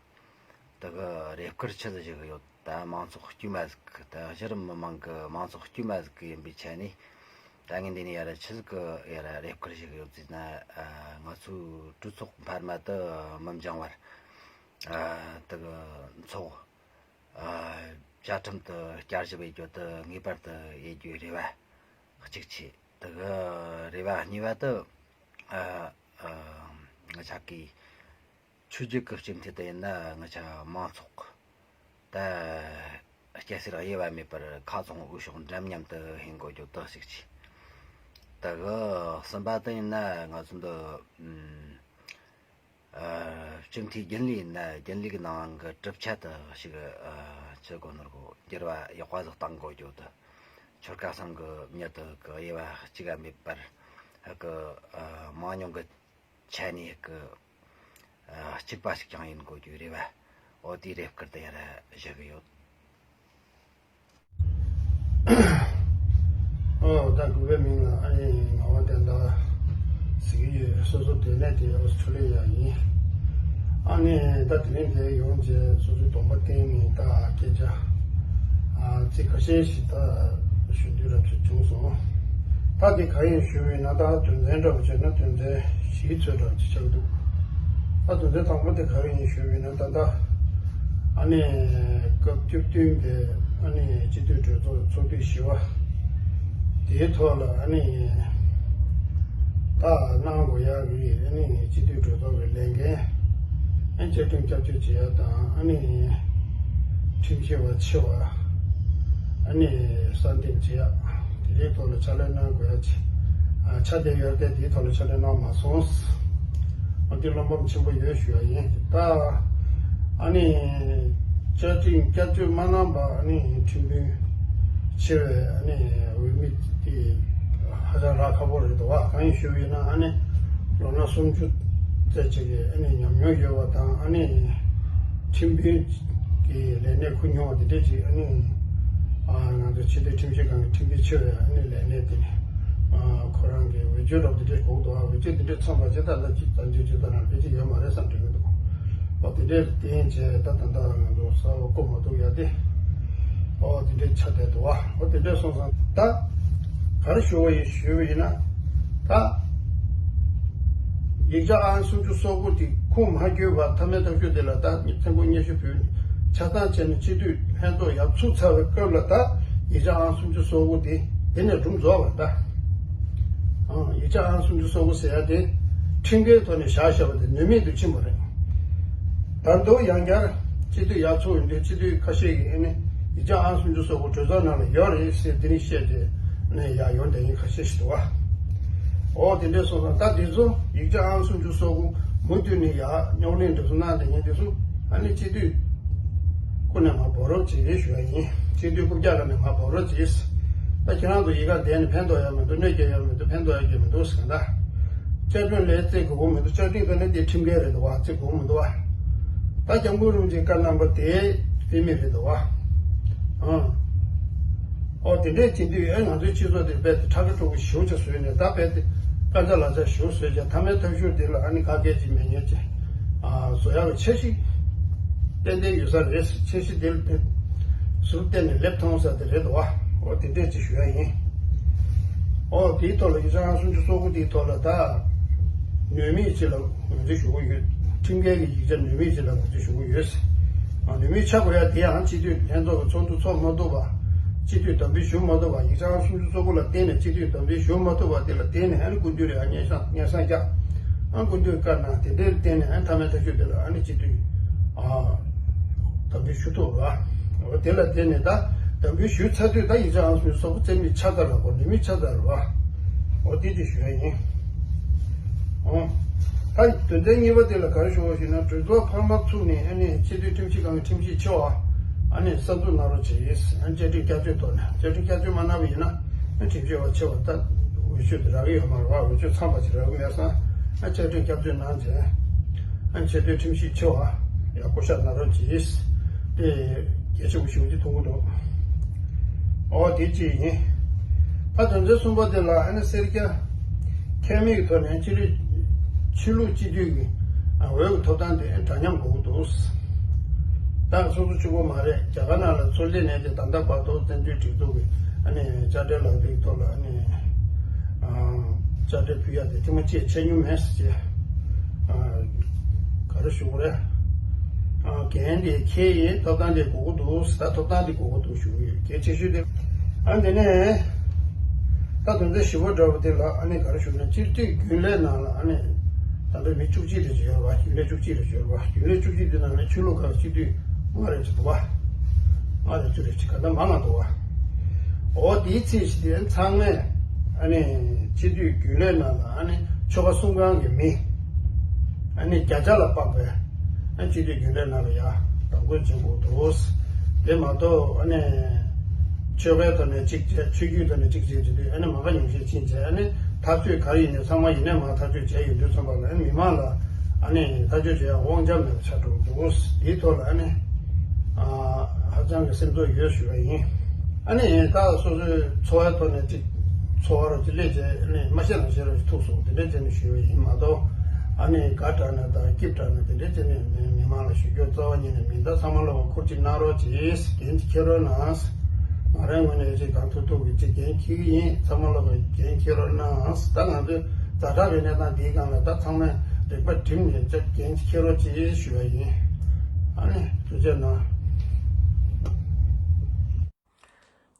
དེ་གི་རེ་སྐུལ་ཆི་ཟིག་ཞུ་གི་ཡོད། ད་མང་ཚོགས་དཀྱུས་མ་ཟིག་གི་ད་གཞི་རིམ་མི་མང་གི་མང་ཚོགས་དཀྱུས་མ་ཟིག་གི་ཡིན་པའི་ཆ་ནས་ད་ངས་འདི་ནས་ཡར་ཆི་ཟིག་གི་ཡར་རེ་སྐུལ་ཞུ་གི་ཡོད་ཟེར་ན། ཨ་ང་ཚོའི་གྲོས་ཚོགས་འཕར་མ་དེ་མི་འགྱངས་བར་ཨ་དེ་གི་འཚོགས། ཨ་བཅའ་ཁྲིམས་དེ་བསྐྱར་ཞིབ་བྱེད་རྒྱུ་དེ་ངེས་པར་དུ་བྱེད་རྒྱུའི་རེ་བ་གཅིག་བྱས། དེ་གི་རེ་བ་གཉིས་པ་དེ་ཨ་ཨ་ང་ཅག་གི་ཆོས་བརྒྱུད་ཀྱི་སྤྱི་འཐུས་དེ་ཡིན་ན་ང་ཅག་མང་ཚོགས་ད་སྐྱ་སེར་དབྱེ་བ་མེད་པར་ཁ་ཚང་འོས་ཤོག་འདྲ་མཉམ་དུ་འཕེན་དགོས་རྒྱུ་དེ་གཅིག་བྱས། དེ་གི་གསུམ་པ་དེ་ཡིན་ན་ང་ཚོ་འདི་ཨ་སྤྱི་འཐུས་རྒྱུན་ལས་ཡིན་ན་རྒྱུན་ལས་ཀྱི་ནང་གི་གྲུབ་ཆ་དེ་ཞིག་ཨ་ཆི་གོ་ནོར་གོ་འགྱུར་བ་ཡག་པ་ཟིག་གཏང་དགོས་རྒྱུ་དེ། ཆོལ་ཁ་གསུམ་གི་མྱི་དེ་གི་དབྱེ་བ་གཅིག་ག་མེད་པར་ཨ་གི་ཨ་མང་ཉུང་གི་ཆ་ནས་གི་ཨ་གཅིག་པ་ཞིག་ཀྱང་ཡིན་དགོས་རྒྱུའི་རེ་བ། འོ་དེའི་རེ་སྐུལ་དེ་ཡར་ཞུ་གི་ཡོད། ཨོ་ད་གུས་པའི་མིང་ལ་ཨ་ནི་ངག་དབང་བསྟན་དར་ཟེར་གྱི་ཡོད། སོ་སོ་སྡོད་གནས་དེ་ཨོ་སི་ཁྲུ་ལི་ཡ་ཡིན། ཨ་ནི་ད་དེ་རིང་འདིར་ཡོང་རྗེས་སོ་སོའི་གདོང་པ་བསྟན་ནས་ད་སྐད་ཆ་ཨ་ཚིག་ཁ་ཤས་ཤིག་ད་ཞུ་འདོད་རབ་ཅིག་བྱུང་སོང་། ད་འདི་ག་ཡིན་ཞུས་པ་ཡིན་ན་ད་དོན་ཚན་འདྲ་བོ་བྱས་ན་དོན་ཚན་བཞིའི་ཚོད་འདྲ་བོ་ཅིག་ཆགས་འདུག་ད་དོན་ཚན་དང་པོ་དེ་ག་རེ་ཡིན་ཞུས་པ་ཡིན་ན་ད་ལྟ་ཨ་ནི་སྐབས་བཅུ་བདུན་པའི་ཨ་ནི་སྤྱི་འཐུས་གྲོས་ཚོགས་ཚོགས་དུས་བཞི་པ་དེའི་ཐོག་ལ་ཨ་ནི་ད་གནང་དགོས་ཡག་གི་ཨ་ནི་སྤྱི་འཐུས་གྲོས་ཚོགས་ཀྱི་ལས་འགན་ཨ་བཅའ་ཁྲིམས་བསྐྱར་བཅོས་བྱེད་ཡག་དང་ཨ་ནི་ཁྲིམས་ཞིབ་པ་ཆེ་བ་ཨ་ནི་གསར་འདེམས་བྱེད་ཡག་དེའི་ཐོག་ལ་ཕྱག་ལས་གནང་དགོས་ཡག་ཆེ་ཨ་ཆ་དེ་ཡོད་དེ་དེའི་ཐོག་ལ་ཕྱག་ལས་གནང་མ་སོང་། ཨ་འདི་བློ་ཕམ་ཆེན་པོ་ཡོད་ཞུ་ཡ་ཡིན། ད་ཨ་ནི་བཅའ་ཁྲིམས་བསྐྱར་བཅོས་མ་གནང་པ་ཨ་ནི་ཁྲིམས་དཔོན་ཆེ་བའི་ཨ་ནི་འོས་མི་དེ་ཧ་ཅང་རག་ཁག་པོ་རེད་འདུག་བ། གང་ཡིན་ཞུ་བ་ཡིན་ན་ཨ་ནི་ལོ་ན་སུམ་ཅུ་ཙམ་ཅིག་གི་ཨ་ནི་ཉམས་མྱོང་ཡོད་པ་དང་ཨ་ནི་ཁྲིམས་དཔོན་གྱི་ལས་གནས་འཁུར་མྱོང་བ་དེ་འདྲས་ཅིག་ཨ་ནི་ཨ་ང་ཚོ་ཕྱི་སྡོད་ཁྲིམས་ཞིབ་ཁང་གི་ཁྲིམས་དཔོན་ཆེ་བའི་ཨ་ནི་ལས་གནས་དེ་ནི་ཨ་ཁོ་རང་གི་འོས་ཆོས་འདྲ་པོ་དེ་འདྲས་དགོས་འདུག་ཨ། འོས་ཆོས་དེ་འདྲས་ཚང་བ་ཇི་ལྟར་ལ་ཅིག་བཙན་བྱོལ་སྤྱི་ཚོགས་ནང་ཕལ་ཆེར་ཡོད་མ་རེད་བསམ་དྲན་གྱི་འདུག་ཨོ་དེ་འདྲས་བསྟན་བྱས་ད་ད་ལྟ་ང་ཚོ་གསར་པ་བསྐོ་མ་ཐུབ་ཡ་དེ་ཨོ་དེ་འདྲས་ཆགས་བསྡད་འདུག་ཨ། ཨོ་དེ་འདྲས་སོང་ཙང་ད་ག་རེ་ཞུ་བ་ཡིན་ཞུས་པ་ཡིན་ན་ད། ཡིག་ཆ་ཨང་སུམ་ཅུ་སོ་དགུ་དེ་ཁུངས་མ་འཁྱོལ་བར་མཐའ་མའི་ཐག་གཅོད་དེ་ལ་ད་ཐེངས་མགོ་སྙན་ཞུ་ཕུལ་ནས་ཆ་ཚང་བྱས་ནས་སྤྱི་འཐུས་ལྷན་ཚོགས་ཡར་ཚུགས་ཚར་བའི་སྐབས་ལ་ད་ཡིག་ཆ་ཨང་སུམ་ཅུ་སོ་དགུ་དེ་དེ་ནས་སྒྲུབ་རྫོགས་པ་ད། ཨང་ཡིག་ཆ་ཨང་སུམ་ཅུ་སོ་དགུ་ཟེར་ཡ་དེ་ཁྲིམས་འགལ་ཐོག་ནས་བཞག་བཞག་པ་དེ་ནུས་མེད་དུ་ཕྱིན་པ་རེད། ད་དུང་ཡང་བསྐྱར་སྤྱི་འཐུས་ཡར་ཚུགས་ཡོང་དུས་སྤྱི་འཐུས་ཁ་ཤས་ཀྱིས་ཨ་ནི་ཡིག་ཆ་ཨང་སུམ་ཅུ་སོ་དགུ་གྲོས་ཚོགས་ནང་ལ་ཡོད་རེད་ཟེར་དེ་རིང་བཤད་དེ་ནས་ཡར་ཡོང་བསྡད་མཁན་ཁ་ཤས་ཤིག་འདུག་བ། ཨོ་དེ་འདྲས་སོང་ཙང་ད་དེ་ཚོ་ཡིག་ཆ་ཨང་སུམ་ཅུ་སོ་དགུ་མུ་མཐུད་ནས་ཡར་རྙོག་གླེང་འདྲ་སོང་གནང་བསྡད་མཁན་དེ་ཚོ་ཨ་ནི་སྤྱི་འཐུས་སྐུ་ནས་མར་འབོད་རོགས་བྱེད་ཀྱི་ཞུ་ཡ་ཡིན། སྤྱི་འཐུས་རྐུབ་བཀྱག་ལ་ནས་མར་འབོད་རོགས་བྱེད། ད་ཁྱེད་རང་ཚོ་ཡི་ག་བསྡད་ནས་ཕན་ཐོགས་ཡ་མི་འདུག་གནོད་སྐྱེལ་ཡ་མི་འདུག་ཕན་ཐོགས་ཡ་གི་མི་འདུག་ཟེར་ག་ད། བཅའ་ཁྲིམས་ལ་བརྩི་དགོས་མི་འདུག་བཅའ་ཁྲིམས་ཀ་ནས་དེ་ཁྲིམས་འགལ་རེད་འདུག་བ། བརྩི་དགོས་མི་འདུག་བ། ད་སྐྱབས་མགོན་རིན་པོ་ཆེའི་བཀའ་གནང་པ་དེ་དཔེ་མེད་རེད་འདུག་བ། ཨང་། ཨོ་དེ་འདྲས་བྱེད་དུས་ཨེ་ང་ཚོའི་སྤྱི་ཚོགས་དེ་རྦད་དེ་ཁྲ་ཁ་ཁྲོ་གི་ཞེ་པོ་ཅིག་བཟོས་ནས་ད་རྦད་དེ་དཀར་ཆག་ལ་ཆག་ཞེ་པོ་བཟོས་ཀྱང་མཐའ་མའི་ཐབས་ཤུགས་དེ་ལ་ཨ་ནི་ཁ་སྐད་ཅིག་མེད་མཁན་ཅིག་ཨ་བཟོ་ཡག་གི་འཆར་གཞི་ཏན་ཏན་ཡོད་ས་རེད། འཆར་གཞི་དེ་ལ་དེ་ཟུར་བལྟས་ནས་སླེབས་ཐུབ་ས་དེ་རེད་འདུག་བ། ཨོ་དེ་འདྲས་ཅིག་ཞུ་ཡ་ཡིན། ཨོ་དེའི་ཐོག་ལ་ཡིག་ཆ་ཨང་སུམ་ཅུ་སོ་དགུ་དེའི་ཐོག་ལ་ད་ནུས་མེད་ཅིག་ལ་ངོས་འཛིན་ཞུ་གི་ཡོད། ཁྲིམས་འགལ་གྱི་ཡིག་ཆ་ནུས་མེད་ཅིག་ལ་ངོས་འཛིན་ཞུ་གི་ཡོད། ཨ་ནུས་མེད་ཆགས་དགོས་ཡ་དེ་ཡང་སྤྱི་འཐུས་ལྷན་ཚོགས་ཀྱི་ཚོགས་འདུ་ཚོགས་མ་ཐུབ་པ། སྤྱི་འཐུས་དམ་འབུལ་ཞུ་མ་ཐུབ་པ། ཡིག་ཆ་ཨང་སུམ་ཅུ་སོ་དགུ་ལ་བརྟེན་ནས་སྤྱི་འཐུས་དམ་འབུལ་ཞུ་མ་ཐུབ་པ་དེ་ལ་བརྟེན་ནས་ཨ་ནི་སྐུ་མདུན་ལ་ཡང་སྙན་སེང་སྙན་སེང་བསྐྱངས། ཨ་སྐུ་མདུན་བཀའ་གནང་དེ་འདྲའི་བརྟེན་ནས་ཨ་མཐའ་མའི་ཐག་གཅོད་དེ་ལ་ཨ་ནི་སྤྱི་འཐུས་ཨ་དམ་འབུལ་ཞུ་ཐུབ་པ། འོ་དེ་ལ་བརྟེན་ནས་ད་དམ་འབུལ་ཞུས་ཚར་དུས་ད་ཡིག་ཆ་ཨང་སུམ་ཅུ་སོ་དགུ་རྩིས་མེད་ཆགས་ཚར་ལ་གོ་ནུས་མེད་ཆགས་ཚར་བ། འོ་དེ་དེ་ཞུ་ཡ་ཡིན། ད་དོན་ཚན་གཉིས་པ་དེ་ལ་ག་རེ་ཞུ་བ་ཞུས་ན། གྲོས་ཚོགས་འཕར་མ་ཚུགས་ནས་ཨ་ནི་སྤྱི་འཐུས་ཁྲིམས་ཞིབ་ཁང་གི་ཁྲིམས་ཞིབ་ཆེ་བ་ཨ་ནི་གསར་འཛུགས་གནང་རོགས་བྱེད། ཨ་ནི་བཅའ་ཁྲིམས་བསྐྱར་བཅོས་ཐོག་ནས། བཅའ་ཁྲིམས་བསྐྱར་བཅོས་མ་གནང་བ་ཡིན་ན། ཨ་ཁྲིམས་ཞིབ་པ་ཆེ་བ་ད་འོས་ཆོས་དེ་རག་གི་ཡོད་མ་རེད་བ། འོས་ཆོས་ཚང་བ་ཅིག་རག་གི་མེད་ཙང་། ཨ་བཅའ་ཁྲིམས་བསྐྱར་བཅོས་གནང་བྱས། ཨ་ཆེས་མཐོའི་ཁྲིམས་ཞིབ་ཆེ་བ་ཡང་བསྐོ་གཞག་གནང་རོགས་གྱིས། དེ་གལ་ཆེན་པོ་ཞེ་པོ་ཅིག་མཐོང་གི་འདུག། ཨོ་དེ་གཅིག་ཡིན། ད་དོན་ཚན་གསུམ་པ་དེ་ལ་ཨ་ནི་སེར་སྐྱ་ཁྱད་མེད་ཀྱི་ཐོག་ནས་ཕྱི་ལུགས་ཕྱི་ལུགས་སྤྱི་འཐུས་ཀྱི་འོས་ཀྱི་ཐོབ་ཐང་དེ་འདྲ་མཉམ་དགོས་ཀྱི་འདུག། ད་སོ་སོ་གཅིག་པོ་མ་རེད། རྒྱ་གར་ནང་ལ་ཚུར་སླེབས་ནས་དེ་ད་ལྟ་བར་དུ་བཙན་བྱོལ་སྒྲིག་འཛུགས་ཀྱི་ཨ་ནི་དཔྱ་ཁྲལ་ལག་དེབ་ཐོག་ལ་ཨ་ནི་ཨ་དཔྱ་ཁྲལ་ཕུལ་ཡ་དེ་ཐེངས་མ་གཅིག་བྱས་མྱོང་མེད་ཟེར་བྱས། ཨ་ག་རེ་ཞུ་དགོས་རེད། ཨ་འགན་དེ་འཁྱེར་ཡིན། ཐོབ་ཐང་དེ་དགོས་ཀྱི་འདུག། ད་ཐོབ་ཐང་དེ་དགོས་ཀྱི་འདུག་ཞུ་གི་ཡོད། གལ་ཆེ་ཤོས་དེ། ཨ་འདི་ནས་ད་དོན་ཚན་བཞི་པ་འདྲ་བོ་དེ་ལ་ཨ་ནི་ག་རེ་ཞུ་ན། སྤྱི་འཐུས་རྒྱུན་ལས་ནང་ལ་ཨ་ནི་ད་ལྟ་མི་བཅུ་གཅིག་རེ་ཅིག་ཡོད་རེད་བ། རྒྱུན་ལས་བཅུ་གཅིག་རེ་ཅིག་ཡོད་རེད་བ། རྒྱུན་ལས་བཅུ་གཅིག་དེ་ནང་ནས་ཆོས་ལུགས་ཁག་སྤྱི་འཐུས་ལྔ་རེ་ཅིག་འདུག་བ། ལྔ་རེ་བཅུ་རེ་ཅིག་ག་འདྲ་མང་མང་འདུག་བ། འོ་དེའི་ཚེ་ཞིག་དེ་ཚང་མས་ཨ་ནི་སྤྱི་འཐུས་རྒྱུན་ལས་ནང་ལ་ཨ་ནི་ཆོལ་ཁ་གསུམ་གང་གི་མི་ཨ་ནི་བརྒྱ་ཆ་ལ་དཔག་པའི་ཨ་སྤྱི་འཐུས་རྒྱུན་ལས་ནང་ལ་ཡ་དམ་བཀོད་བྱེད་དགོས་འདུག། དེ་མ་གཏོགས་ཨ་ནི་ཆོལ་ཁའི་ཐོག་ནས་གཅིག་བྱས། ཆོས་བརྒྱུད་ཐོག་ནས་གཅིག་བྱས་བྱེད་དུས་ཨ་ནི་མ་ག་ཉུང་ཤས་ཕྱིན་བྱས། ཨ་ནི་ཐག་གཅོད་ག་རེ་ཡིན་ནའི་ཚང་མ་ཡིན་ནའི་མ་ཐག་གཅོད་བྱས་ཡོང་དུས་ཙམ་པ་ལ་ཨ་ནི་མི་མང་ལ་ཨ་ནི་ཐག་གཅོད་བྱེད་ཡ་དབང་ཆ་མེད་པ་ཆགས་འགྲོ་གི་འདུག། དེའི་ཐོག་ལ་ཨ་ནི་ཨ་ཧ་ཅང་གི་སེམས་ཚོར་ཡོད་ཞུ་བ་ཡིན། ཨ་ནི་ད་སོ་སོའི་འཚོ་བའི་ཐོག་ནས་ཅིག་འཚོ་བ་རོ་ཅིག་སླེབས་བྱས་ཨ་ནི་མ་ཤེས་ན་ཤེས་རོགས་ཅིག་ཐུག་སོང་། དེ་འདྲས་བྱས་ནས་ཞུ་བ་ཡིན་མ་གཏོགས། ཨ་ནི་དགའ་དྲགས་ན་དང་སྐྱིད་དྲགས་ན་དེ་འདྲས་བྱས་ནས་མི་མི་མང་ལ་ཞུ་རྒྱུ་རྩ་བ་ཉིད་ནས་མིན། ད་ཚང་མ་ལོག་ཁུར་ཅིག་གནང་རོགས་གྱིས། འགན་ཅིག་འཁྱེར་རོགས་གནང་། ང་རའི་ངོས་ནས་ཅིག་དང་ཐུག་ཐུག་གི་ཅིག་འགན་འཁྱེར་གྱི་ཡིན། ཚང་མ་ལོག་གི་འགན་འཁྱེར་རོགས་གནང་། ད་ང་ཚོའི་ཛ་དྲག་གི་གནས་སྟངས་འདིའི་སྒང་ལ་ད་ཚང་མས་རིག་པ་བསྒྲིམས་ནས་ཅིག་འགན་ཅིག་འཁྱེར་རོགས་གྱིས་ཞུ་བ་ཡིན། ཨ་ནི་ཐུགས་རྗེ་གནང་།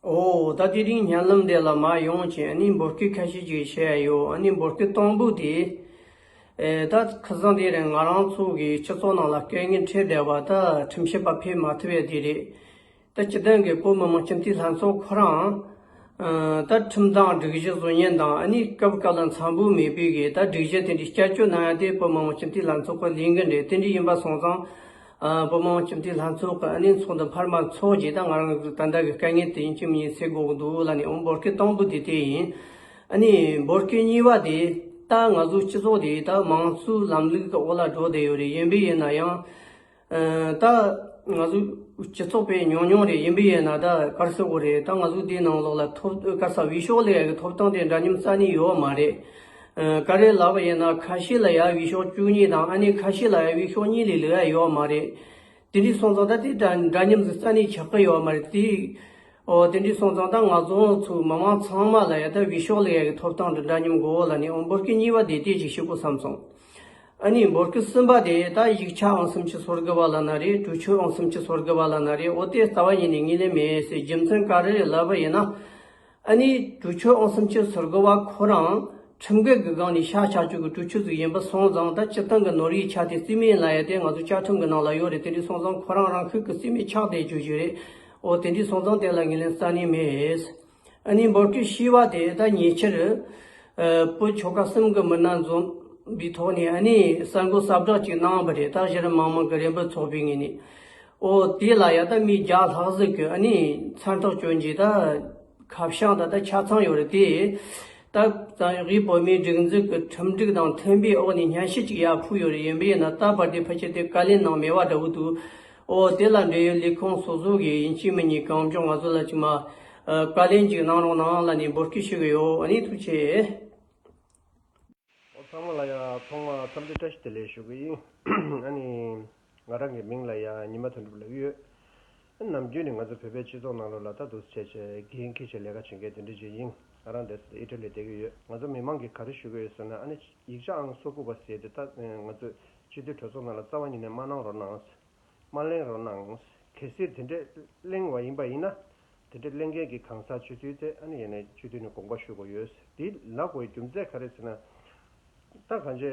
ཨོ། ད་དེ་རིང་བརྙན་ལམ་དེ་ལ་མར་ཡོང་བྱས་ཨ་ནི་འབོད་སྐུལ་ཁ་ཤས་ཅིག་བྱས་ཡོད། ཨ་ནི་འབོད་སྐུལ་དང་པོ་དེ། ཨེ་ད་ཁ་སང་དེ་རིང་ང་རང་ཚོ་གི་སྤྱི་ཚོགས་ནང་ལ་སྐད་ངན་འཕྲད་བསྡད་པ་ད་ཁྲིམས་ཞིབ་པ་ཕེབས་མ་ཐུབ་ཡ་དེ་རེད། ད་སྤྱི་བཏང་གི་བོད་མི་མང་སྤྱི་འཐུས་ལྷན་ཚོགས་ཁོ་རང་ཨ་ད་ཁྲིམས་དང་སྒྲིག་གཞི་བཟོ་མཁན་དང་ཨ་ནི་སྐབས་སྐབས་ལ་འཚམ་པོ་མེད་པའི་གི་ད་སྒྲིག་གཞི་དེ་འདྲའི་བསྐྱར་བཅོས་གནང་ཡ་དེ་བོད་མི་མང་སྤྱི་འཐུས་ལྷན་ཚོགས་ཀྱི་ལས་འགན་རེད། དེ་འདྲ་ཡིན་པ་སོང་ཙང་། ཨ་བོད་མི་མང་སྤྱི་འཐུས་ལྷན་ཚོགས་ཀྱི་ཨ་ནི་ཚོགས་འདུ་འཕར་མ་འཚོགས་རྗེས་ད་ང་རང་གི་ད་ལྟ་གི་དཀའ་ངལ་དེ་ཡིན་གཅིག་མིན་གཉིས་སེལ་དགོས་ཀྱི་འདུག་ལབ་ནས། འོ་འབོད་སྐུལ་དང་པོ་དེ་དེ་ཡིན། ཨ་ནི་འབོད་སྐུལ་གཉིས་པ་དེ་ད་ང་ཚོའི་སྤྱི་ཚོགས་དེ་ད་མང་གཙོའི་ལམ་ལུགས་ཀྱི་འོག་ལ་འགྲོ་བསྡད་ཡོད་རེད། ཡིན་པས་ཡིན་ན་ཡང་ཨ་ད་ང་ཚོའི་སྤྱི་ཚོགས་དཔེ་ཉུང་ཉུང་རེད། ཡིན་པས་ཡིན་ན་ད་ག་རེ་ཟེར་དགོས་རེད། ད་ང་ཚོའི་དེའི་ནང་ལོགས་ལ་ཐོབ་ག་རེ་ཟེར་འོས་ཤོག་ལེན་ཡག་གི་ཐོབ་ཐང་དེ་འདྲ་མཉམ་རྩ་ནས་ཡོད་མ་རེད། ཨ་ག་རེ་ལབ་པ་ཡིན་ན་ཁ་ཤས་ལ་ཡ་འོས་ཤོག་བཅུ་གཉིས་དང་ཨ་ནི་ཁ་ཤས་ལ་ཡ་འོས་ཤོག་གཉིས་ལས་ལེགས་ཡ་ཡོད་མ་རེད། དེ་འདྲའི་སོང་ཙང་ད་དེ་འདྲ་འདྲ་མཉམ་ཟིག་རྩ་ནས་ཆགས་ཀྱི་ཡོད་མ་རེད། དེ་ཨོ་དེ་འདྲའི་སོང་ཙང་ད་ང་ཚོ་ཚོའི་མི་མང་ཚང་མ་ལ་ཡ་ད་འོས་ཤོག་ལེན་ཡ་གི་ཐོབ་ཐང་འདི་འདྲ་མཉམ་དགོས་ལབ་ནས། ཨོ་འབོད་སྐུལ་གཉིས་པ་དེ་དེ་ཅིག་ཞུ་དགོས་བསམ་སོང་། ཨ་ནི་འབོད་སྐུལ་གསུམ་པ་དེ་ད་ཡིག་ཆ་ཨང་སུམ་ཅུ་སོ་དགུ་བ་ལབ་ན་རེད། གྲོས་ཆོད་ཨང་སུམ་ཅུ་སོ་དགུ་བ་ལབ་ན་རེད། ཨོ་དེ་རྩ་བ་ཉིད་ནས་ངོས་ལེན་མེད་ཟེར། རྒྱུ་མཚན་ག་རེ་རེད་ལབ་པ་ཡིན་ན། ཨ་ནི་གྲོས་ཆོད་ཨང་སུམ་ཅུ་སོ་དགུ་བ་ཁོ་རང་ཁྲིམས་འགལ་གྱི་སྒང་ནས་ཤ་ཆག་བཅུག་གི་གྲོས་ཆོད་ཅིག་ཡིན་པ་སོང་ཙང་། ད་སྤྱིར་བཏང་གི་ནོར་གྱི་ཆ་དེ་རྩིས་མེད་ལབ་ཡ་དེ་ང་ཚོ་བཅའ་ཁྲིམས་ཀྱི་ནང་ལ་ཡོད་རེད། དེ་འདྲ་སོང་ཙང་ཁོ་རང་རང་ཤུགས་ཀྱིས་རྩིས་མེད་ཆགས་བསྡད་རྒྱུ་ཞིག་རེད། ཨོ་དེ་འདྲ་སོང་ཙང་དེ་ལ་ངོས་ལེན་རྩ་ནས་མེད། ཨ་ནི་འབོད་སྐུལ་བཞི་པ་དེ་ད་ཉེ་ཆར་ཨ་བོད་ཆོལ་ཁ་གསུམ་གྱི་མི་སྣ་འཛོམས་པའི་ཐོག་ནས་ཨ་ནི་གསར་འགོད་གསལ་བསྒྲགས་ཅིག་གནང་བ་རེད། ད་གཞི་རིམ་མི་མང་གི་རེ་འབོད་ཚོགས་པའི་ངོས་ནས། ཨོ་དེ་ལ་ཡ་ད་མི་བརྒྱ་ལྷག་ཟིག་གིས་ཨ་ནི་མཚན་རྟགས་བསྐྱོན་རྗེས་ད་ཁ་བྱང་ད་ད་ཆ་ཚང་ཡོད་རེད་དེ། ད་དབུས་བོད་མིའི་སྒྲིག་འཛུགས་ཀྱི་ཁྲིམས་སྒྲིག་དང་མཐུན་པའི་འོག་ནས་སྙན་ཞུ་ཅིག་ཡར་ཕུལ་ཡོད་རེད། ཡིན་པས་ན་ད་བར་དུ་ཕལ་ཆེར་དེ་བཀའ་ལན་གནང་མེད་པ་འདྲ་བོ་འདུག། ཨོ་དེ་ལ་འབྲེལ་ཡོད་ལས་ཁུངས་སོ་སོ་གིས་ཡིན་གཅིག་མིན་གཉིས་གང་མགྱོགས་ང་ཚོ་ལ་ཅིག་མ་ཨ་བཀའ་ལན་ཅིག་གནང་རོགས་གནང་ལབ་ནས་འབོད་སྐུལ་ཞུ་གི་ཡོད། ཨ་ནི་ཐུགས་རྗེ་ཆེ། ཨོ་ཚང་མ་ལ་ཡ་ཐོག་མར་འཚམས་འདྲི་བཀྲ་ཤིས་བདེ་ལེགས་ཞུ་གི་ཡིན། ཨ་ནི་ང་རང་གི་མིང་ལ་ཡ་ཉི་མ་དོན་གྲུབ་ལབ་ཀྱི་ཡོད། ནམ་རྒྱུན་ནས་ང་ཚོ་བོད་པའི་སྤྱི་ཚོགས་ནང་ལོགས་ལ་ད་འདུག་སེ་བྱས་བྱས་འགན་འཁྱེར་བྱས་ལས་ཀ་བྱེད་མཁན་དེ་འདྲ་ཅིག་ཡིན། ང་རང་འདས་སེ་ཨི་ཊ་ལིར་བསྡད་ཀྱི་ཡོད། ང་ཚོ་མི་མང་གིས་ག་རེ་ཞུ་གི་ཡོད་ཟེར་ན། ཨ་ནི་ཡིག་ཆ་ཨང་སོ་དགུ་པ་ཟེར་དེ་ད་ང་ཚོ་སྤྱི་འཐུས་གྲོས་ཚོགས་ནང་ལ་རྩ་བ་ཉིད་ནས་མ་གནང་རོགས་གནང་། མ་གླེང་རོགས་གནང་། གལ་སྲིད་དེ་འདྲས་གླེང་བ་ཡིན་པ་ཡིན་ན། དེ་འདྲས་གླེང་མཁན་གྱི་གང་ཟག་སྤྱི་འཐུས་དེ་ཨ་ནི་ཡིན་ནའི་སྤྱི་འཐུས་ནས་དགོངས་པ་ཞུ་དགོས་ཡོད། དེ་ལབ་དགོས་རྒྱུ་མཚན་ག་རེ་ཟེར་ན། ད་གང་ཅི་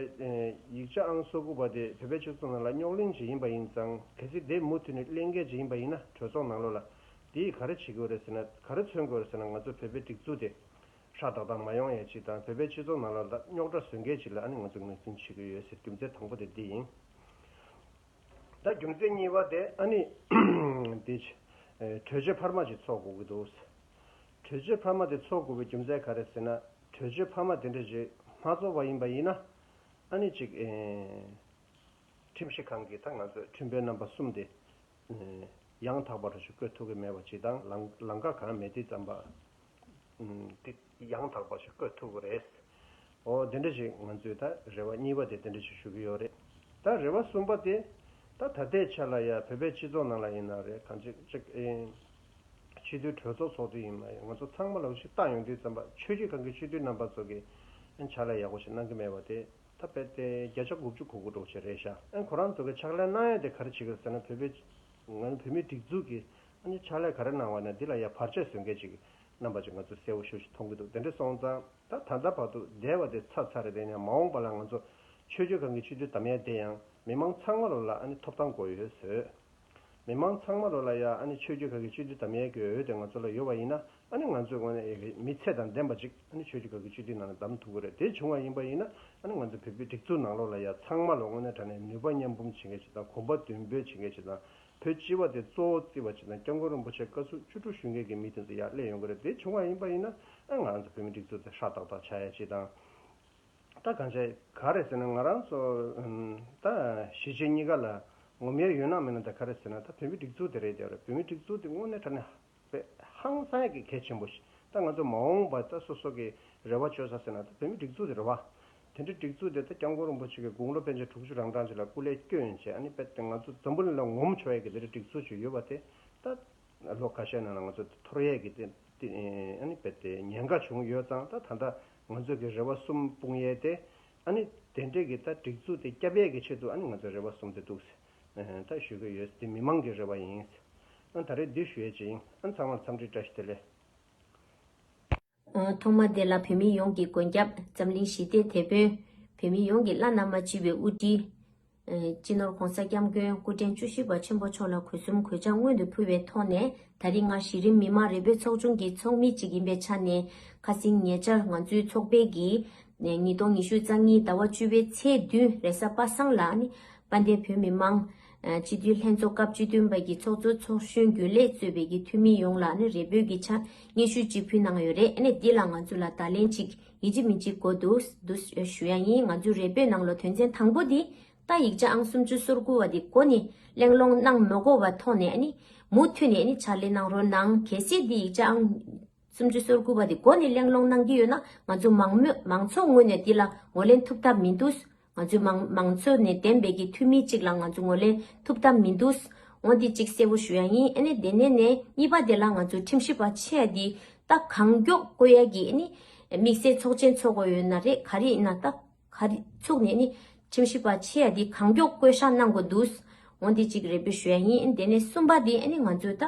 ཡིག་ཆ་ཨང་སོ་དགུ་པ་དེ་བོད་པའི་སྤྱི་ཚོགས་ནང་ལ་རྙོག་གླེང་ཅིག་ཡིན་པ་ཡིན་ཙང་། གལ་སྲིད་དེ་མུ་མཐུད་ནས་གླེང་མཁན་ཅིག་ཡིན་པ་ཡིན་ན་གྲོས་ཚོགས་ནང་ལོགས་ལ། དེས་ག་རེ་བྱེད་དགོས་རེད་ཟེར་ན། ག་རེ་མཚོན་དགོས་རེད་ཟེར་ན། ང་ཚོ་བོད་པའི་སྒྲིག་འཛུགས་དེ། ཧྲག་ཏག་ཏག་མ་ཡོང་ཡ་ཅིག་དང་། བོད་པའི་སྤྱི་ཚོགས་ནང་ལ་ད་རྙོག་དྲ་བཟོ་མཁན་ཅིག་ལ་ཨ་ནི་ང་ཚོས་ངོས་འཛིན་བྱེད་ཀྱི་ཡོད་ཟེར། རྒྱུ་མཚན་དང་པོ་དེ་འདི་ཡིན། ད་རྒྱུ་མཚན་གཉིས་པ་དེ་ཨ་ནི་འདི་ཨེ་གྲོས་ཆོད་འཕར་མ་ཅིག་ཚོགས་དགོས་ཀྱི་འདུག། གྲོས་ཆོད་འཕར་མ་དེ་ཚོགས་དགོས་པའི་རྒྱུ་མཚན་ག་རེ་ཟེར་ན། གྲོས་ཆོད་འཕར་མ་དེ་འདྲ་ཞིག་མ་ཚོགས་པ་ཡིན་པ་ཡིན་ན། ཨ་ནི་ཅིག་ཨེ་ཁྲིམས་ཞིབ་ཁང་གིས་ད་ང་ཚོའི་ཁྲིམས་དཔོན་རྣམ་པ་གསུམ་དེ་ཨེ་ཡང་དག་པ་རུ་ཞིག་བསྐོ་ཐུབ་ཀྱི་མེད་པ་ཅིག་དང་། ལམ་ལམ་ཁ་གང་མེད་དུས་ཙམ་པ་ཨམ་དེ་ཡང་དག་པ་ཞིག་བསྐོ་ཐུབ་ཀྱི་རེད། འོ་དེ་འདྲ་ཞིག་ང་ཚོས་ད་རེ་བ་གཉིས་པ་དེ་དེ་འདྲ་ཞིག་ཞུ་གི་ཡོད་རེད། ད་རེ་བ་གསུམ་པ་དེ། ད་ད་ལྟའི་ཆ་ལ་ཡ་བོད་པའི་སྤྱི་ཚོགས་ནང་ལ་ཡིན་ན་རེད། གང་ཅི་ཅིག་ཨེ་སྤྱི་འཐུས་གྲོས་ཚོགས་ཚོགས་དུས་ཡིན་ན་ཡང་ང་ཚོ་ཚང་མ་ལ་ཞིག་བལྟ་ཡོང་དུས་ཙམ་པ། ཆོས་བརྒྱུད་ཁང་གི་སྤྱི་འཐུས་རྣམ་པ་ཚོ་གིས་ཕྱག་ལས་ཡག་པོ་ཞིག་གནང་གི་མེད་པ་དེ་ད་རྦད་དེ་བརྒྱ་ཆ་དགུ་བཅུ་གོ་དགུ་འདྲ་བོ་ཅིག་རེད་ཤག། ཨ་ཁོ་རང་ཚོ་གིས་ཕྱག་ལས་གནང་ཡ་དེ་ག་རེ་བྱེད་ཀྱི་ཟེར་ན། བོད་པའི་ང་ཚོ་བོད་མིའི་སྒྲིག་འཛུགས་ཀྱིས་ཨ་ནི་ཕྱག་ལས་ག་རེ་གནང་བ་ན་འདི་ལ་ཡ་བར་ཆད་བཟོ་མཁན་ཅིག་རྣམ་པ་ཅིག་ང་ཚོ་གསལ་པོ་ཤོས་ཤིག་མཐོང་གི་འདུག། དེ་འདྲ་སོང་ཙང་ད་ད་ལྟ་བར་དུ་བསྡད་པ་དེ་ཚར་ཚར་རེད། དེ་ཡང་མ་འོངས་པ་ལ་ང་ཚོ་ཆོས་བརྒྱུད་ཁང་གི་སྤྱི་འཐུས་བདམས་ཡ་དེ་ཡང་མི་མང་ཚང་མ་ལོ་ལ་ཨ་ནི་ཐོབ་ཐང་དགོས་ཡོད་ཟེར། མི་མང་ཚང་མ་ལོ་ལ་ཡ་ཨ་ནི་ཆོས་བརྒྱུད་ཁང་གི་སྤྱི་འཐུས་བདམས་ཡས་ཀྱི་འོས་དེ་ང་ཚོ་ལ་ཡོད་པ་ཡིན་ན། ཨ་ནི་ང་ཚོའི་ངོས་ནས་མི་ཚད་དང་ལྡན་པ་ཅིག་ཨ་ནི་ཆོས་བརྒྱུད་ཁང་གི་སྤྱི་འཐུས་ནང་ལ་བདམས་ཐུབ་ཀྱི་རེད། དེ་བྱུང་བ་ཡིན་པ་ཡིན་ན། ཨ་ནི་ང་ཚོ་བོད་པའི་སྒྲིག་འཛུགས་ནང་ལོགས་ལ་ཡ་ཚང་མ་ལོ་ངོས་ནས་དྲང་གནས་ནུས་པ་མཉམ་སྤུངས་བྱེད་མཁན་ཅིག་དང་། གོམ་པ་མདུན་སྤོས་བྱེད་མཁན་ཅིག་དང་། བོད་སྤྱི་པ་དེ་གཙོ་བོ་བརྩིས་པ་ཅིག་དང་། སྐྱབས་མགོན་རིན་པོ་ཆེ་བཀའ་ཟུར་བཅུ་དྲུག་ཞུ་མཁན་གྱི་མི་དེ་ཚོ་ཡར་སླེབས་ཡོང་གི་རེད། དེ་བྱུང་བ་ཡིན་པ་ཡིན་ན། ཨ་ང་ཚོ་བོད་མི་སྒྲིག་འཛུགས་དེ་ཧྲག་ཏག་ཏག་ཆགས་ཡ་ཅིག་དང་། ད་གང་བྱས་ག་རེ་ཟེར་ན། ང་རང་ཚོ་ཨམ་ད་གཞིས་བྱེས་གཉིས་ཀ་ལ་ངོམ་ཡ་ཡོད་ན་མེད་ན་ད་ག་རེ་ཟེར་ན། ད་བོད་མི་སྒྲིག་འཛུགས་དེ་རེད། དེ་རེད། བོད་མི་སྒྲིག་འཛུགས་དེ་དངོས་གནས་དྲང་གནས་དཔེ་ཧང་སང་ཡ་གི་གལ་ཆེན་པོ་ཞིག། ད་ང་ཚོ་མ་འོངས་པ་ད་སོ་སོ་གི་རེ་བ་བཅོལ་ས་ཟེར་ན་ད་བོད་མི་སྒྲིག་འཛུགས་དེ་རེད་བ། དེ་འདྲའི་སྒྲིག་འཛུགས་དེ་ད་སྐྱབས་མགོན་རིན་པོ་ཆེ་གི་དགུང་ལོ་དཔེ་ཆ་དྲུག་ཅུ་རང་གྲངས་ཅིག་ལ་སྐུ་ལས་བསྐྱོན་བྱས། ཨ་ནི་དཔེ་དེ་ང་ཚོ་འཛམ་བུ་གླིང་ལ་ངོམ་ཆོག་ཡ་གི་དེ་འདྲའི་སྒྲིག་འཛུགས་ཅིག་ཡོད་པ་དེ། ད་ལོ་ཁ་ཤས་ནང་ལ་ང་ཚོ་འཐོར་ཡས་ཀྱི་དེ་དེ་ཨ་ནི་དཔེ་དེ་ཉེན་ཁ་བྱུང་ཡོད་ཙང་། ད་ད་ལྟ་ང་ཚོ་གི་རེ་བ་གསུམ་སྤུངས་ཡས་དེ། ཨ་ནི་དེ་འདྲས་ཀྱི་ད་སྒྲིག་འཛུགས་དེ་སྐྱོབ་ཡས་ཀྱི་ཆེད་དུ་ཨ་ནི་ང་ཚོ་རེ་བ་གསུམ་དེ་འདུག་ཟེར་ད་ཞུ་གི་ཡོད། དེ་མི་མང་གི་རེ་བ་ཡིན། ཨ་ད་རེས་འདི་ཞུ་ཡས་ཅིག་ཡིན། ཨ་ཚང་མར་འཚམས་འདྲི་བཀྲ་ཤིས་བདེ་ལེགས། ཨ་ཐོག་མ་དེ་ལ་བོད་མི་ཡོངས་ཀྱི་མགོན་སྐྱབས་འཛམ་གླིང་ཞི་བདེའི་དེད་དཔོན། བོད་མི་ཡོངས་ཀྱི་བླ་ན་མ་མཆིས་པའི་དབུ་ཁྲིད། ཨ་སྤྱི་ནོར་༧གོང་ས་༧སྐྱབས་མགོན་སྐུ་ཕྲེང་བཅུ་བཞི་པ་ཆེན་པོ་མཆོག་ལ་གུས་གསུམ་གུས་ཕྱག་སྔོན་དུ་ཕུལ་བའི་ཐོག་ནས། ད་རིང་ང་གཞི་རིམ་མི་མང་རེ་འབོད་ཚོགས་ཆུང་གི་ཚོགས་མི་གཅིག་ཡིན་པའི་ཆ་ནས། ཁ་སང་ཉེ་ཆར་ང་ཚོའི་ཚོགས་པའི་གི་ཉིས་སྟོང་ཉི་ཤུ་རྩ་གཉིས་ཟླ་བ་བཅུ་པའི་ཚེས་བདུན་རེས་གཟའ་པ་སངས་ལ་ནི། དཔལ་ལྡན་བོད་མི་མང་སྤྱི་འཐུས་ལྷན་ཚོགས་སྐབས་བཅུ་བདུན་པ་གི་ཚོགས་གཙོ་ཚོགས་གཞོན་རྒྱུན་ལས་གཙོས་པའི་གི་འཐུས་མི་ཡོངས་ལ་ནི་རེ་འབོད་ཀྱི་ཕྱག་སྙན་ཞུ་གཅིག་ཕུལ་གནང་ཡོད་རེད། ཨ་ནི་འདི་ལ་ང་ཚོ་ལ་བརྡ་ལན་གཅིག་ཡིན་གཅིག་མིན་གཅིག་དགོས་འདུག་འདུག་ཞུ་ཡ་ཡིན། ང་ཚོའི་རེ་འབོད་ནང་ལོགས་དོན་ཚན་དང་པོ་འདི། ད་ཡིག་ཆ་ཨང་སུམ་ཅུ་སོ་དགུ་པ་འདི་མགོ་ནས་གླེང་སློང་གནང་མ་དགོས་པ་ཐོག་ནས། ཨ་ནི་མུ་མཐུད་ནས་ཨ་ནི་ཕྱག་ལས་གནང་རོགས་གནང་། གལ་སྲིད་འདི་ཡིག་ཆ་ཨང་སུམ་ཅུ་སོ་དགུ་པ་འདི་མགོ་ནས་གླེང་སློང་གནང་གི་ཡོད་ན། ང་ཚོ་མང་མོས་མང་ཚོགས་ངོས་ནས་འདི་ལ་ངོས་ལེན་ཐུབ་ཐབས་མི་འདུག། ང་ཚོའི་མང་མང་ཚོགས་ནས་འདེམས་པའི་གི་འཐུས་མི་གཅིག་ལ་ང་ཚོ་ངོས་ལེན་ཐུབ་ཐབས་མི་འདུག། འོ་འདི་གཅིག་གསལ་པོ་ཞུ་ཡ་ཡིན། ཨ་ནི་དེ་ནས་ནས་གཉིས་པ་དེ་ལ་ང་ཚོ་ཁྲིམས་ཞིབ་པ་ཆེ་འདི་ད་གང་མགྱོགས་བསྐོ་ཡ་གི་ཨ་ནི་དམིགས་བསལ་ཚོགས་ཆེན་ཚོགས་དགོས་ཡོད་ན་རེད། ག་རེ་ཡིན་ན་ད་ག་རེ་ཚུགས་ནས་ཨ་ནི་ཁྲིམས་ཞིབ་པ་ཆེ་འདི་གང་མགྱོགས་བསྐོ་གཞག་གནང་དགོས་འདུག། འོ་འདི་གཅིག་རེ་འབོད་ཞུ་ཡ་ཡིན། ཨ་ནི་དེ་ནས་གསུམ་པ་དེ་ཨ་ནི་ང་ཚོ་ད་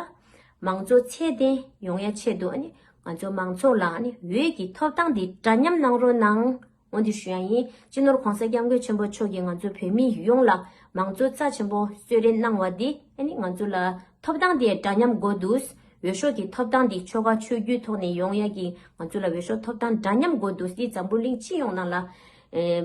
མང་གཙོ་ཚད་ལྡན་ཡོང་ཡ་ཆེད་དུ་ཨ་ནི་ང་ཚོ་མང་ཚོགས་ལ་ཨ་ནི་འོས་ཀྱི་ཐོབ་ཐང་འདི་འདྲ་མཉམ་གནང་རོགས་གནང་། འོ་འདི་ཞུ་ཡ་ཡིན། སྤྱི་ནོར་༧གོང་ས་༧སྐྱབས་མགོན་ཆེན་པོ་མཆོག་གིས་ང་ཚོ་བོད་མི་ཡོངས་ལ་མང་གཙོ་རྩ་ཆེན་པོ་གསོལ་རས་གནང་བ་འདི་ཨ་ནི་ང་ཚོ་ལ་ཐོབ་ཐང་འདི་འདྲ་མཉམ་དགོས་འདུག། འོས་ཤོག་གི་ཐོབ་ཐང་འདི་ཆོལ་ཁ་ཆོས་བརྒྱུད་ཐོག་ནས་ཡོང་ཡ་གི་ང་ཚོ་ལ་འོས་ཤོག་ཐོབ་ཐང་འདྲ་མཉམ་དགོས་འདུག། འདི་འཛམ་བུ་གླིང་སྤྱི་ཡོངས་ནང་ལ་ཨེ་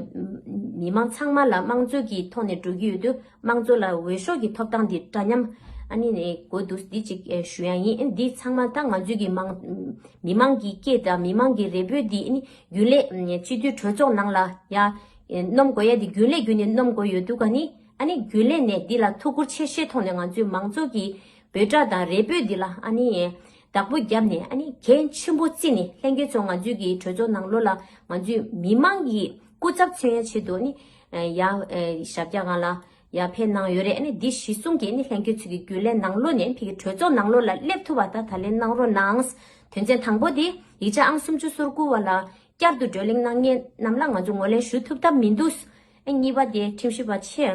མི་མང་ཚང་མ་ལ་དམངས་གཙོ་གི་ཐོག་ནས་འགྲོ་གི་ཡོད་དུས། དམངས་གཙོ་ལ་འོས་ཤོག་གི་ཐོབ་ཐང་འདི་འདྲ་མཉམ་ཨ་ནི་ནས་དགོས་འདུག། འདི་གཅིག་ཨེ་ཞུ་ཡ་ཡིན། ཨེ་འདི་ཚང་མ་ད་ང་ཚོའི་གི་མང་མི་མང་གི་སྐད་དང་མི་མང་གི་རེ་འབོད་འདི་ཨ་ནི་རྒྱུན་ལས་སྤྱི་འཐུས་གྲོས་ཚོགས་ནང་ལ་ཡ་ཨེ་སྣོམ་དགོས་ཡ་འདི་རྒྱུན་ལས་བརྒྱུད་ནས་སྣོམ་དགོས་ཡོད་དུས་ག་ནི། ཨ་ནི་རྒྱུན་ལས་ནས་འདི་ལ་ཐུགས་ཁུར་ཆེ་བཞེས་ཐོག་ནས་ང་ཚོའི་མང་གཙོ་གི་འབོད་སྒྲ་དང་རེ་འབོད་འདི་ལ་ཨ་ནི་བདག་པོ་བརྒྱབ་ནས། ཨ་ནི་འགན་ཆེན་པོ་བརྩིས་ནས། ལྷན་རྒྱས་ཚོ་ང་ཚོའི་གི་གྲོས་ཚོགས་ནང་ལོགས་ལ་ང་ཚོའི་མི་མང་གི་སྐུ་ཚབ་མཚོན་ཡ་ཆེད་དུ་ནི་ཡ་ཞབས་བཀྱག་སྒང་ལ་ཡར་ཕེབས་གནང་ཡོད་རེད། ཨ་ནི་འདི་གཞི་བཟུང་གིས་ནི་ལྷན་རྒྱས་ཚོ་གི་རྒྱུན་ལས་ནང་ལོགས་ནས་ཕ་གི་གྲོས་ཚོགས་ནང་ལོགས་ལ་སླེབས་ཐུབ་པ་ད་ད་ལན་གནང་རོགས་གནང་། དོན་ཚན་དང་པོ་དེ་ཡིག་ཆ་ཨང་སུམ་ཅུ་སོ་དགུ་པ་ལ་བསྐྱར་དུ་བགྲོ་གླེང་གནང་མཁན་རྣམས་ལ་ང་ཚོ་ངོས་ལེན་ཞུ་ཐུབ་ཐབས་མི་འདུག། ཨ་གཉིས་པ་དེ་ཁྲིམས་ཞིབ་པ་ཆེ་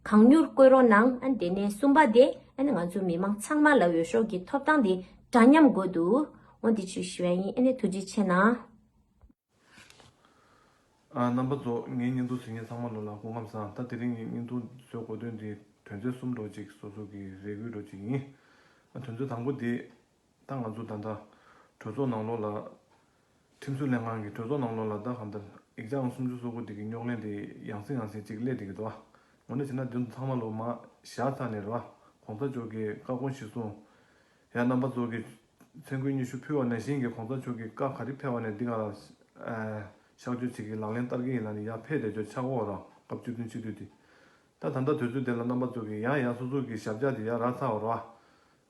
གང་མྱུར་བསྐོ་རོགས་གནང་། ཨ་དེ་ནས་གསུམ་པ་དེ་ཨ་ནི་ང་ཚོ་མི་མང་ཚང་མ་ལ་འོས་ཤོག་གི་ཐོབ་ཐང་དེ་འདྲ་མཉམ་དགོས་འདུག། འོ་འདི་ཅིག་ཞུ་ཡ་ཡིན། ཨ་ནི་ཐུགས་རྗེ་ཆེ་གནང་། ཨ་རྣམ་པ་ཚོ། ངའི་བརྙན་ཐུང་གཟིགས་མཁན་ཚང་མ་ལོ་ལ་སྐུ་ཁམས་བཟང་། ད་དེ་རིང་གི་བརྙན་ཐུང་བཟོ་དགོས་དོན་དེ་དོན་ཚན་གསུམ་འདྲ་ཅིག་སོ་སོ་གི་རེ་སྐུལ་འདྲ་ཅིག་ཡིན། ཨ་དོན་ཚན་དང་པོ་དེ། ད་ང་ཚོ་ད་ལྟ་གྲོས་ཚོགས་ནང་ལོགས་ལ་ ཁྲིམས་སྲོལ་ལྷན་ཁང་གི་གྲོས་ཚོགས་ནང་ལོགས་ལ་ད་གང་ལྟར་ཡིག་ཆ་ཨང་སུམ་ཅུ་སོ་དགུ་དེ་གི་རྙོག་གླེང་དེ་ཡང་སེ་ཡང་སེ་ཅིག་སླེབས་བསྡད་ཀྱི་འདུག་བ། དངོས་གནས་བྱས་ན་དེ་ཚོ་ཚང་མ་ལོ་མ་བཞག་ཚར་ནས་རེད་བ། གོང་ས་མཆོག་གིས་བཀའ་དགོངས་གཞིར་བཟུང་ཡང་རྣམ་པ་ཚོ་གི་མཚན་བསྐུལ་སྙན་ཞུ་ཕུལ་བ་ནང་བཞིན་གྱི་གོང་ས་མཆོག་གི་བཀའ་ག་རེ་ཕེབས་པ་ནས་འདི་ག་ལ་ཨ་གཤག་བཅོས་བྱེད་ཀྱི་ལག་ལེན་བསྟར་གྱི་ཡིན་ལབ་ནས་ཡར་ཕེབས་བསྡད་ཆོག་ཆགས་འོག་ར་སྐབས་བཅུ་བདུན་ཆེས་མཐོའི་དེ། ད་ད་ལྟ་དུས་ཚོད་དེ་ལ་རྣམ་པ་ཚོ་གིས་ཡང་ཡང་སོ་སོ་གི་ཞབས་བཅགས་དེ་ཡར་རག་ཚར་བ་ར།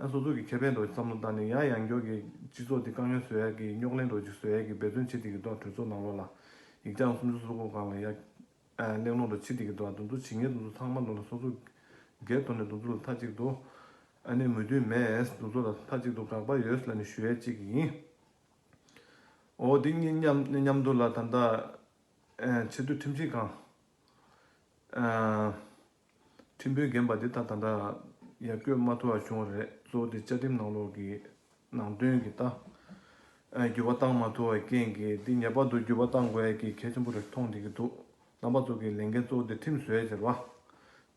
ཡང་སོ་སོ་གི་ཁེ་ཕན་འདྲ་བསམ་བློ་བཏང་ནས་ཡང་ཡང་མགྱོགས་ཀྱི་སྤྱི་ཚོགས་དེ་དཀའ་ངལ་བཟོ་ཡག་གི་རྙོག་གླེང་འདྲ་ཅིག་བཟོ་ཡག་གི་འབད་བརྩོན་བྱེད་བསྡད་ཀྱི་འདུག་གྲོས་ཚོགས་ནང་ལོགས་ལ་ཡིག་ཆ་ཨང་སུམ་ཅུ་སོ་དགུ་སྒང་ལ་ཡ་གླེང་སློང་འདྲ་བྱེད་བསྡད་ཀྱི་འདུག་དེ་ཚོ་བྱེད་མཁན་དེ་ཚོ་ཚང་མ་ལོ་ལ་སོ་སོ་སྒེར་ཐོག་ནས་དེ་ཚོ་ལ་མཐའ་གཅིག་ཏུ་ཨ་ནི་མོས་མཐུན་མེད། དེ་ཚོ་ལ་མཐའ་གཅིག་ཏུ་དགག་པ་ཡོད་ལབ་ནས་ཞུ་ཡག་གཅིག་ཡིན། འོ་དེ་གཉིས་མཉམ་མཉམ་དུ་ལ་ད་ལྟ་ཨེ་ཆེས་མཐོའི་ཁྲིམས་ཞིབ་ཁང་ཨེ་ཁྲིམས་དཔོན་རྒན་པ་དེ་ད་ད་ལྟ་ཡར་བསྐོས་མ་ཐུབ་པ་བྱུང་བ་རེད། གཙོ་བོ་དེ་བཅའ་ཁྲིམས་ནང་ལོགས་ཀྱི་ནང་དོན་གྱི་ད་ཨེ་འགྱུར་བ་བཏང་མ་ཐུབ་པའི་རྐྱེན་གྱིས་འདི་ངེས་པར་དུ་འགྱུར་བ་བཏང་དགོས་ཡག་གི་གལ་ཆེན་པོ་རེད་མཐོང་བསྡད་ཀྱི་འདུག་རྣམ་པ་ཚོ་གི་ལས་འགན་གཙོ་བོ་དེ་ཁྲིམས་བཟོ་ཡག་ཟེར་བ།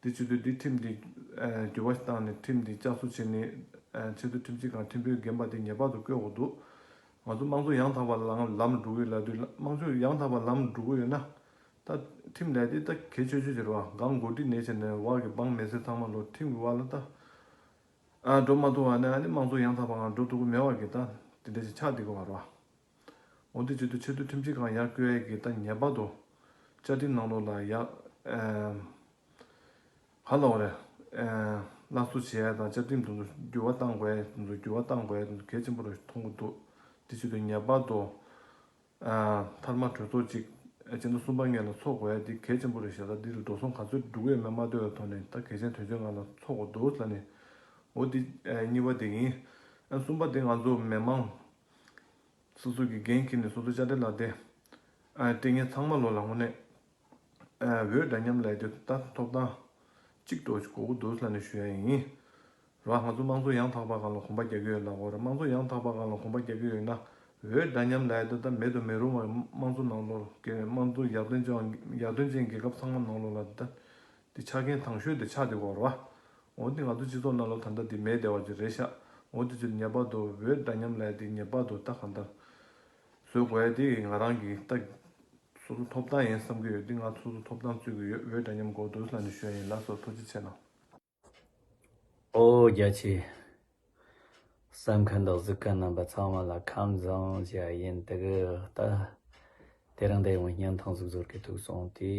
དེ་བྱེད་དུས་འདི་ཁྲིམས་འདི་ཨ་འགྱུར་བ་བཏང་ནས་ཁྲིམས་འདི་བསྐྱར་གསོ་བྱས་ནས་ཨ་ཆེས་མཐོའི་ཁྲིམས་ཞིབ་ཁང་ཁྲིམས་དཔོན་རྒན་པ་དེ་ངེས་པར་དུ་བསྐོ་དགོས་འདུག་ང་ཚོ་དམངས་གཙོ་ཡང་དག་པ་ལམ་ལམ་འགྲོ་གི་ཡོད་ལབ་དུས་དམངས་གཙོ་ཡང་དག་པ་ལམ་འགྲོ་གི་ཡོད་ན། ད་ཁྲིམས་ལས་དེ་ད་གལ་ཆེ་ཤོས་ཅིག་རེད་བ། སྒང་འགོ་ཁྲིད་ནས་བྱས་ནས་བར་གྱི་འབངས་མི་སེར་ཚང་མ་ལོ་ཁྲིམས་ཀྱི་བར་ལ་ད་ཨ་འགྲོ་མ་ཐུབ་པ་ནས་ཨ་ནི་དམངས་གཙོ་ཡང་དག་པ་ངང་འགྲོ་ཐུབ་ཀྱི་མེད་བ་གི་ད་དེ་འདྲ་ཞིག་ཆགས་བསྡད་ཀྱི་བ་རེད་བ། འོ་དེ་བྱེད་དུས་ཆེས་མཐོའི་ཁྲིམས་ཞིབ་ཁང་ཡར་བསྐོ་ཡག་གི་ད་ངེས་པར་དུ་བཅའ་ཁྲིམས་ནང་ལོགས་ལ་ཡ་ཨ་ག་ལབ་དགོས་རེད། ཨ་སླར་གསོ་བྱེད་ཡག་དང་བཅའ་ཁྲིམས་དེ་ཚོ་འགྱུར་བ་བཏང་དགོས་ཡག་དེ་ཚོ་འགྱུར་བ་བཏང་དགོས་ཡག་དེ་ཚོ་གལ་ཆེན་པོ་རེད་མཐོང་གི་འདུག་དེ་བྱེད་དུས་ངེས་པར་དུ་ཨ་མཐའ་མ་གྲོས་ཚོགས་གཅིག་ཨ་སྤྱི་ཟླ་གསུམ་པ་སྔོན་ལ་ཚོགས་དགོས་ཡག་དེ་གལ་ཆེན་པོ་རེད་ཤག་ད་འདི་ལ་འགྲོ་སོང་ག་ཚོད་འགྲོ་གི་ཡོད་མེད་མ་ལྟོས་པའི་ཐོག་ནས་ད་གལ་ཆེན་དོན་ཆེན་སྒང་ལ་ཚོགས་དགོས་འདུག་ལབ་ནས། འོ་དེ་ཨ་གཉིས་པ་དེ་ཡིན། ཨ་གསུམ་པ་དེ་ང་ཚོ་མི་མང་སོ་སོ་གི་འགན་འཁྱེར་ནས་སོ་སོ་དཔྱ་ཁྲལ་ལག་དེབ་ཨ་སྤྲད་མཁན་ཚང་མ་ལོ་ལ་དངོས་གནས་ཨ་འོས་འདྲ་མཉམ་ལབ་ཡག་དེ་ད་ཐོབ་ཐང་གཅིག་ཏུ་དགོས་ཀྱི་འདུག་ལབ་ནས་ཞུ་ཡག་ཡིན། རེད་བ། ང་ཚོ་དམངས་གཙོ་ཡང་དག་པ་སྒང་ལ་གོམ་པ་རྒྱག་གི་ཡོད་ལབ་དགོས་རེད། དམངས་གཙོ་ཡང་དག་པ་སྒང་ལ་གོམ་པ་རྒྱག་གི་ཡོད་ན་འོས་འདྲ་མཉམ་ལབ་ཡག་དེ་ད་མེད་དུ་མི་རུང་བ། དམངས་གཙོ་ནང་ལོགས་ཀྱི་དམངས་གཙོ་ཡར་ཐོན་ཅན་ཡར་ཐོན་ཅན་རྒྱལ་ཁབ་ཚང་མ་ནང་ལོགས་ལ་ད་དེ་ཆ་རྐྱེན་དང་ཤོས་དེ་ཆགས་བསྡད་ཀྱི་ཡོད་རེད་བ། འོ་དེ་ང་ཚོ་སྤྱི་ཚོགས་ནང་ལོགས་ད་ལྟ་དེ་མེད་བསྡད་པ་ཅིག་རེད་ཤག་འོ་དེ་ཚོ་ངེས་པར་དུ་འོས་འདྲ་མཉམ་ལབ་ཡག་དེ་ངེས་པར་དུ་ད་གང་ལྟར་བཟོ་དགོས་ཡག་དེ་ང་རང་གི་ད་སོ་སོ་ཐོབ་ཐང་ཡིན་བསམ་གྱི་ཡོད། དེ་ང་སོ་སོ་ཐོབ་ཐང་རྩོད་ཀྱི་ཡོད། འོས་འདྲ་མཉམ་དགོས་འདུག་ལབ་ནས་ཞུ་ཡག་ཡིན། ལགས་སོ། ཐུགས་རྗེ་ཆེ་གནང་། ཨོ་རྒྱ་ཆེ། བསམ་མཁན་དང་གཟིགས་མཁན་རྣམ་པ་ཚང་མ་ལ་ཁམས་བཟང་ཞུ་ཡག་ཡིན། དེ་གི་ད་དེ་རིང་འདི་ཡང་བརྙན་ཐུང་ཟིག་བཟོ་གི་ཐུག་སོང་། དེ་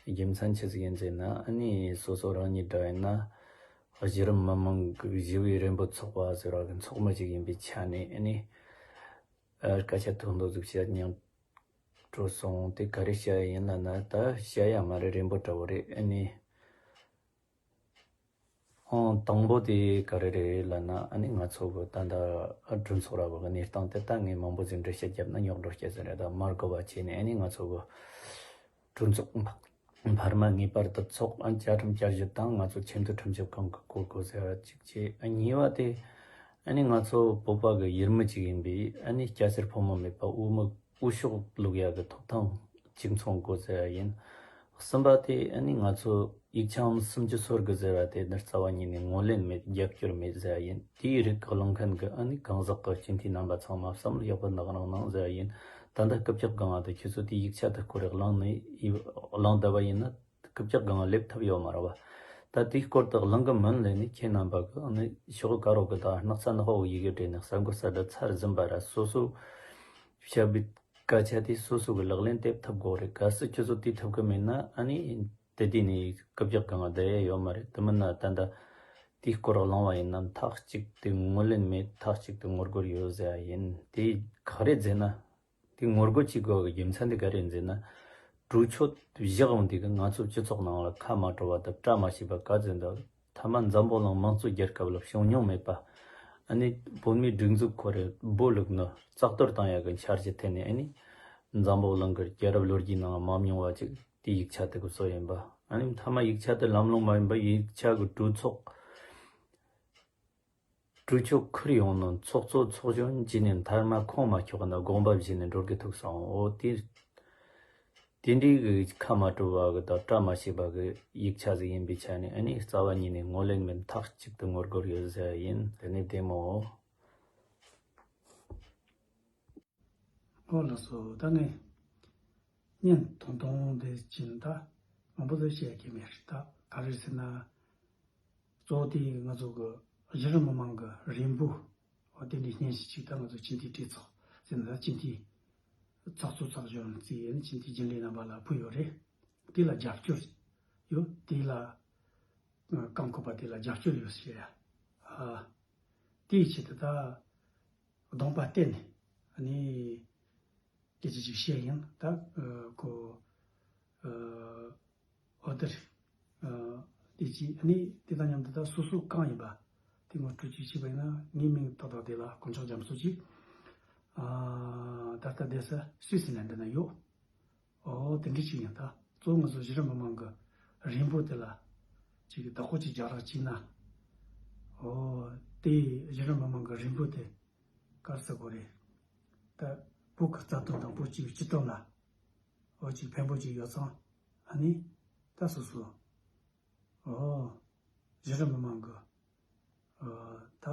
རྒྱུ་མཚན་ཆི་ཟིག་ཡིན་ཟེར་ན། ཨ་ནི་སོ་སོ་རང་ཉིད་འདྲ་ཡིན་ན་གཞི་རིམ་མི་མང་གི་ཞི་བའི་རེ་འབོད་ཚོགས་པ་ཟེར་བ་གི་ཚོགས་མི་ཅིག་ཡིན་པའི་ཆ་ནས་ཨ་ནི་ཨ་སྐད་ཆ་ཐོག་འདུག་ཟིག་བཤད་སྙིང་བྲོ་སོང་། དེ་ག་རེ་བཤད་ཡ་ཡིན་ལབ་ན། ད་བཤད་ཡ་མ་རེད། རེ་འབོད་འདྲ་བོ་རེད། ཨ་ནི་ཨང་དང་པོ་དེ་ག་རེ་རེད་ལབ་ན། ཨ་ནི་ང་ཚོ་གི་ད་ལྟ་གྲོས་ཚོགས་ར་བ་གི་གནས་སྟངས་དེ་ད་ངས་མང་པོ་ཟིག་འགྲེལ་བཤད་བརྒྱབ་ན་རྙོག་འགྲོ་སྐྱེ་ས་རེད། ད་མ་དགོས་པ་བྱས་ནས་ཨ་ནི་ང་ཚོ་གི་གྲོས་ཚོགས་འཕར་མ་ངེས་པར་དུ་ཚོགས། ཨ་བཅའ་ཁྲིམས་བསྐྱར་ཞིབ་དང་ང་ཚོ་ཆེས་མཐོའི་ཁྲིམས་ཞིབ་ཁང་གི་སྐོར་དགོས་ཟེར་བ་གཅིག་བྱས། ཨ་གཉིས་པ་དེ་ཨ་ནི་ང་ཚོ་བོད་པ་གི་ཡུལ་མི་གཅིག་ཡིན་པའི་ཨ་ནི་སྐྱ་སེར་ཕོ་མོ་མེད་པ་དབུ་མི་དབུ་ཤོག་བླུག་ཡག་གི་ཐོབ་ཐང་གཅིག་མཚུངས་དགོས་ཟེར་བ་ཡིན། གསུམ་པ་དེ་ཨ་ནི་ང་ཚོ་ཡིག་ཆའམ་སུམ་ཅུ་སོ་དགུ་ཟེར་བ་དེ་འདི་རྩ་བ་ཉིད་ནས་ངོས་ལེན་མེད། རྒྱབ་སྐྱོར་མེད་ཟེར་བ་ཡིན། དེའི་རིགས་གླེང་མཁན་གྱི་ཨ་ནི་གང་ཟག་གི་སྤྱི་འཐུས་རྣམ་པ་ཚང་མ་བསམ་བློ་ཡག་པོ་གནང་རོགས་གནང་ཟེར་བ་ཡིན། ད་ལྟ་རྐུབ་བཀྱག་སྒང་ང་དེ་ཁྱེད་ཚོ་དེའི་ཡིག་ཆ་དེ་སྐོར་རེ་གླེང་ནས་གླེང་བསྡད་པ་ཡིན་ན་རྐུབ་བཀྱག་སྒང་ང་སླེབས་ཐུབ་ཡོད་མ་རེད་བ། ད་དེའི་སྐོར་དེ་གླེང་གི་མིན་ལབ་ནས་ཁྱེད་རྣམ་པ་གི་ཨ་ནི་ཤོག་གུ་དཀར་པོ་གི་ད་སྣག་ཚ་ནག་པོ་ཡི་གེ་བྲིས་ནས་གསར་འགོད་གསར་བསྒྲགས་ཚར་ཟིན་པ་ར། སོ་སོ་བཤད་པའི་སྐད་ཆ་དེ་སོ་སོ་གི་ལག་ལེན་དེ་ཐུབ་དགོས་རེད། གལ་སྲིད་ཁྱོད་ཚོ་དེ་ཐུབ་གི་མེད་ན་ཨ་ནི་དེ་དུས་ནས་རྐུབ་བཀྱག་སྒང་ང་བསྡད་ཡ་ཡོད་མ་རེད། དེ་མིན་ན་ད་ལྟ་དེའི་སྐོར་གླེང་བ་ཡིན་ན་མཐའ་གཅིག་ཏུ་ངོས་ལེན་མེད། མཐའ་གཅིག་ཏུ་ངོ་རྒོལ་ཡོད་ཟེར་བ་ཡིན། དེ་ག་རེ་ཟེར་ན། དེ་ངོ་རྒོལ་བྱེད་དགོས་པའི་རྒྱུ་མཚན་དེ་ག་རེ་ཡིན་ཟེར་ན། གྲོས་ཆོད་བཞག་འོང་དུས་ཀྱི་ང་ཚོ་སྤྱི་ཚོགས་ནང་ལ་ཁ་མ་བྲོ་བ་དང་བཀྲ་མ་ཤིས་པ་ག་ཚོད་འདུག་མཐའ་མ་འཛམ་བུ་གླིང་དམངས་གཙོའི་རྒྱལ་ཁབ་ལ་བྱུང་མྱོང་མེད་པ། ཨ་ནི་བོད་མིའི་སྒྲིག་འཛུགས་ཁོ་རེ་སྦོ་ལུག་ནི་རྩ་གཏོར་བཏང་ཡག་གི་འཆར་གཞི་འཐེན་ནས། ཨ་ནི་འཛམ་བུ་གླིང་གི་རྒྱལ་རབས་ལོ་རྒྱུས་ནང་མ་མྱོང་བ་ཅིག་དེའི་ཡིག་ཆ་དེ་གི་བཟོ་ཡིན་པ། ཨ་ནི་མཐའ་མ་ཡིག་ཆ་དེ་ལམ་ལྷོང་མ་ཡིན་པ། ཡིག་ཆ་གི་གྲོས་ཚོགས་གྲོས་ཆོད་ཁུར་ཡོང་ནོ་ཚོགས་གཙོ་ཚོགས་གཞོན་བྱས་ནས་མཐའ་མ་ཁོངས་མ་ཆོག་ན་དགོངས་པ་བཞེས་ནས་འགྲོ་གི་ཐུག་སོང་། འོ་དེ་དེ་འདྲའི་གི་ཁ་མ་བྲོ་བ་གི་དང་བཀྲ་མ་ཤིས་པ་གི་ཡིག་ཆ་ཟིག་ཡིན་པའི་ཆ་ནས། ཨ་ནི་རྩ་བ་ཉིད་ནས་ངོས་ལེན་མེད། མཐའ་གཅིག་ཏུ་ངོ་རྒོལ་ཡོད་ཟེར་ཡིན། དེ་ནས་བདེ་མོ། ཨོ་ལགས་སོ། ད་ངས་བརྙན་ཐུང་ཐུང་དེ་བྱིན་ད་མང་པོ་ཟེར་བཤད་ཀྱི་མེད་རེད། ད་ག་རེ་ཟེར་ན། གཙོ་བོ་དེ་ང་ཚོ་གི་གཞི་རིམ་མི་མང་གི་རེ་འབོད། ཨོ་དེ་འདྲའི་བརྙན་ཞིག་ཅིག་ད་ང་ཚོ་སྤྱི་འཐུས་གྲོས་ཚོགས་ཟེར་ན་ད་སྤྱི་འཐུས་ཚོགས་གཙོ་ཚོགས་གཞོན་རྩིས་ཡན་སྤྱི་འཐུས་རྒྱུན་ལས་རྣམ་པ་ལ་ཕུལ་ཡོད་རེད། དེ་ལ་རྒྱབ་སྐྱོར་ཡོད། དེ་ལ་རྐང་འཁོར་པ་དེ་ལ་རྒྱབ་སྐྱོར་ཡོད་ཟེར་ཡ། ཨ། དེའི་ཆེད་དུ་ད་གདོང་པ་བསྟན་ནས་ཨ་ནི་སྐད་ཆ་ཅིག་བཤད་ཡིན། ད་ཁོ་ཨོ་དེར་དེ་ཅི་ཨ་ནི་དེ་དང་མཉམ་དུ་ད་སོ་སོ་གང་ཡིན་པ་དེ་ངོ་སྤྲོད་ཅིག་བྱས་པ་ཡིན་ན། ངའི་མིང་ཏག་ཏག་དེ་ལ་དཀོན་མཆོག་རྒྱ་མཚོ་ཅིག་ཨ། ད་ལྟ་བསྡད་ས་སུད་སི་ལན་ཌན་ན་ཡོད། ཨོ་དེ་འདྲ་ཅིག་ཡིན། ད་གཙོ་བོ་ང་ཚོ་གཞི་རིམ་མི་མང་གི་རེ་འབོད་དེ་ལ་ཅིག་བདག་པོ་ཅིག་རྒྱག་རོགས་བྱས་ན། ཨོ་དེ་གཞི་རིམ་མི་མང་གི་རེ་འབོད་དེ་ག་རེ་ཟེར་དགོས་རེད། ད་བོད་ཀྱི་རྩ་དོན་དང་བོད་ཀྱི་སྤྱི་དོན་ལ་ཨོ་ཅིག་ཕན་པོ་ཅིག་ཡོད་ཙང་ཨ་ནི་ད་སོ་སོ་ཨོ་གཞི་རིམ་མི་མང་གི་ཨོ་ད་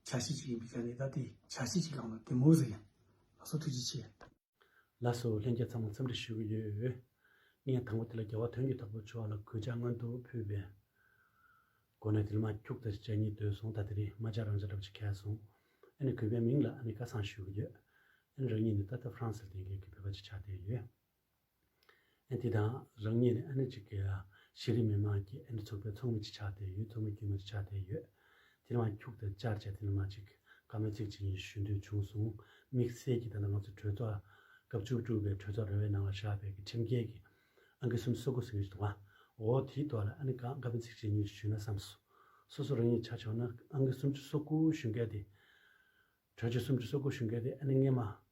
འཆར་གཞི་ཅིག་ཡིན་པའི་ཆ་ནས། ད་དེ་འཆར་གཞི་ཅིག་ལངས་ན་བདེ་མོ་ཟིག་ཡིན། ལགས་སོ། ཐུགས་རྗེ་ཆེ། ལགས་སོ། ལྷན་རྒྱས་ཚང་མ་འཚམས་འདྲི་ཞུ་གི་ཡོད། ངས་དང་པོ་དེ་ལ་རྒྱལ་བ་དོན་གྱི་བདག་པོ་མཆོག་ལ་གུས་ཕྱག་སྔོན་དུ་ཕུལ་བའི་སྒོ་ནས། དེ་ལ་མ་ཁྱུག་ཏུ་ཇ་གཉིས་བསྡོས་སོང་། ད་དེ་རིང་རྨ་བྱ་རང་བྱ་འདྲ་པོ་ཅིག་ཁེལ་སོང་། ཨ་ནི་གུས་པའི་མིང་ལ་ཨ་ནི་སྐལ་བཟང་ཞུ་གི་ཡོད། ཨ་ནི་རང་ཉིད་ནི་ད་ལྟ་ཧྥ་རན་སིར་བསྡད་མཁན་གྱི་བོད་པ་ཅིག་ཆགས་བསྡད་ཡོད། ཨ་ནི་དེ་དང་རང་ཉིད་ནི་ཨ་ནི་ཅིག་གི་གཞི་རིམ་མི་མང་གི་ཨ་ནི་ཚོགས་པའི་ཚོགས་མི་ཅིག་ཆགས་བསྡད་ཡོད། ཚོགས་མི་དཀྱུས་མ་ཅིག་ཆགས་བསྡད་ཡོད། དེ་ལ་མ་ཁྱུག་ཏུ་བཅར་བྱས། དེ་ལ་མ་ཅིག་བཀའ་མོལ་ཚིག་ཅིག་ཡིན་ཞུ་འདོད་བྱུང་སོང་། དམིགས་བསལ་གྱིས་ད་ལྟ་ང་ཚོ་གྲོས་ཚོགས་སྐབས་བཅུ་དྲུག་པའི་གྲོས་ཚོགས་ར་བའི་ནང་ལ་བཞག་པའི་གི་ཁྲིམས་འགལ་གྱི་ཨང་ཀི་སུམ་ཅུ་སོ་དགུ་ཟེར་གྱི་འདུག་པ། འོ་དེའི་ཐོག་ལ་ཨ་ནི་བཀའ་བཀའ་མོལ་ཚིག་ཅིག་ཡིན་ཞུས་ན་བསམས་སོང་། སོ་སོ་རང་ཉིད་ཆ་བཞག་ན་ཨང་ཀི་སུམ་ཅུ་སོ་དགུ་ཞུ་མཁན་དེ། གྲོས་ཆོད་སུམ་ཅུ་སོ་དགུ་ཞུ་མཁན་དེ་ཨ་ནི་སྔས་མ།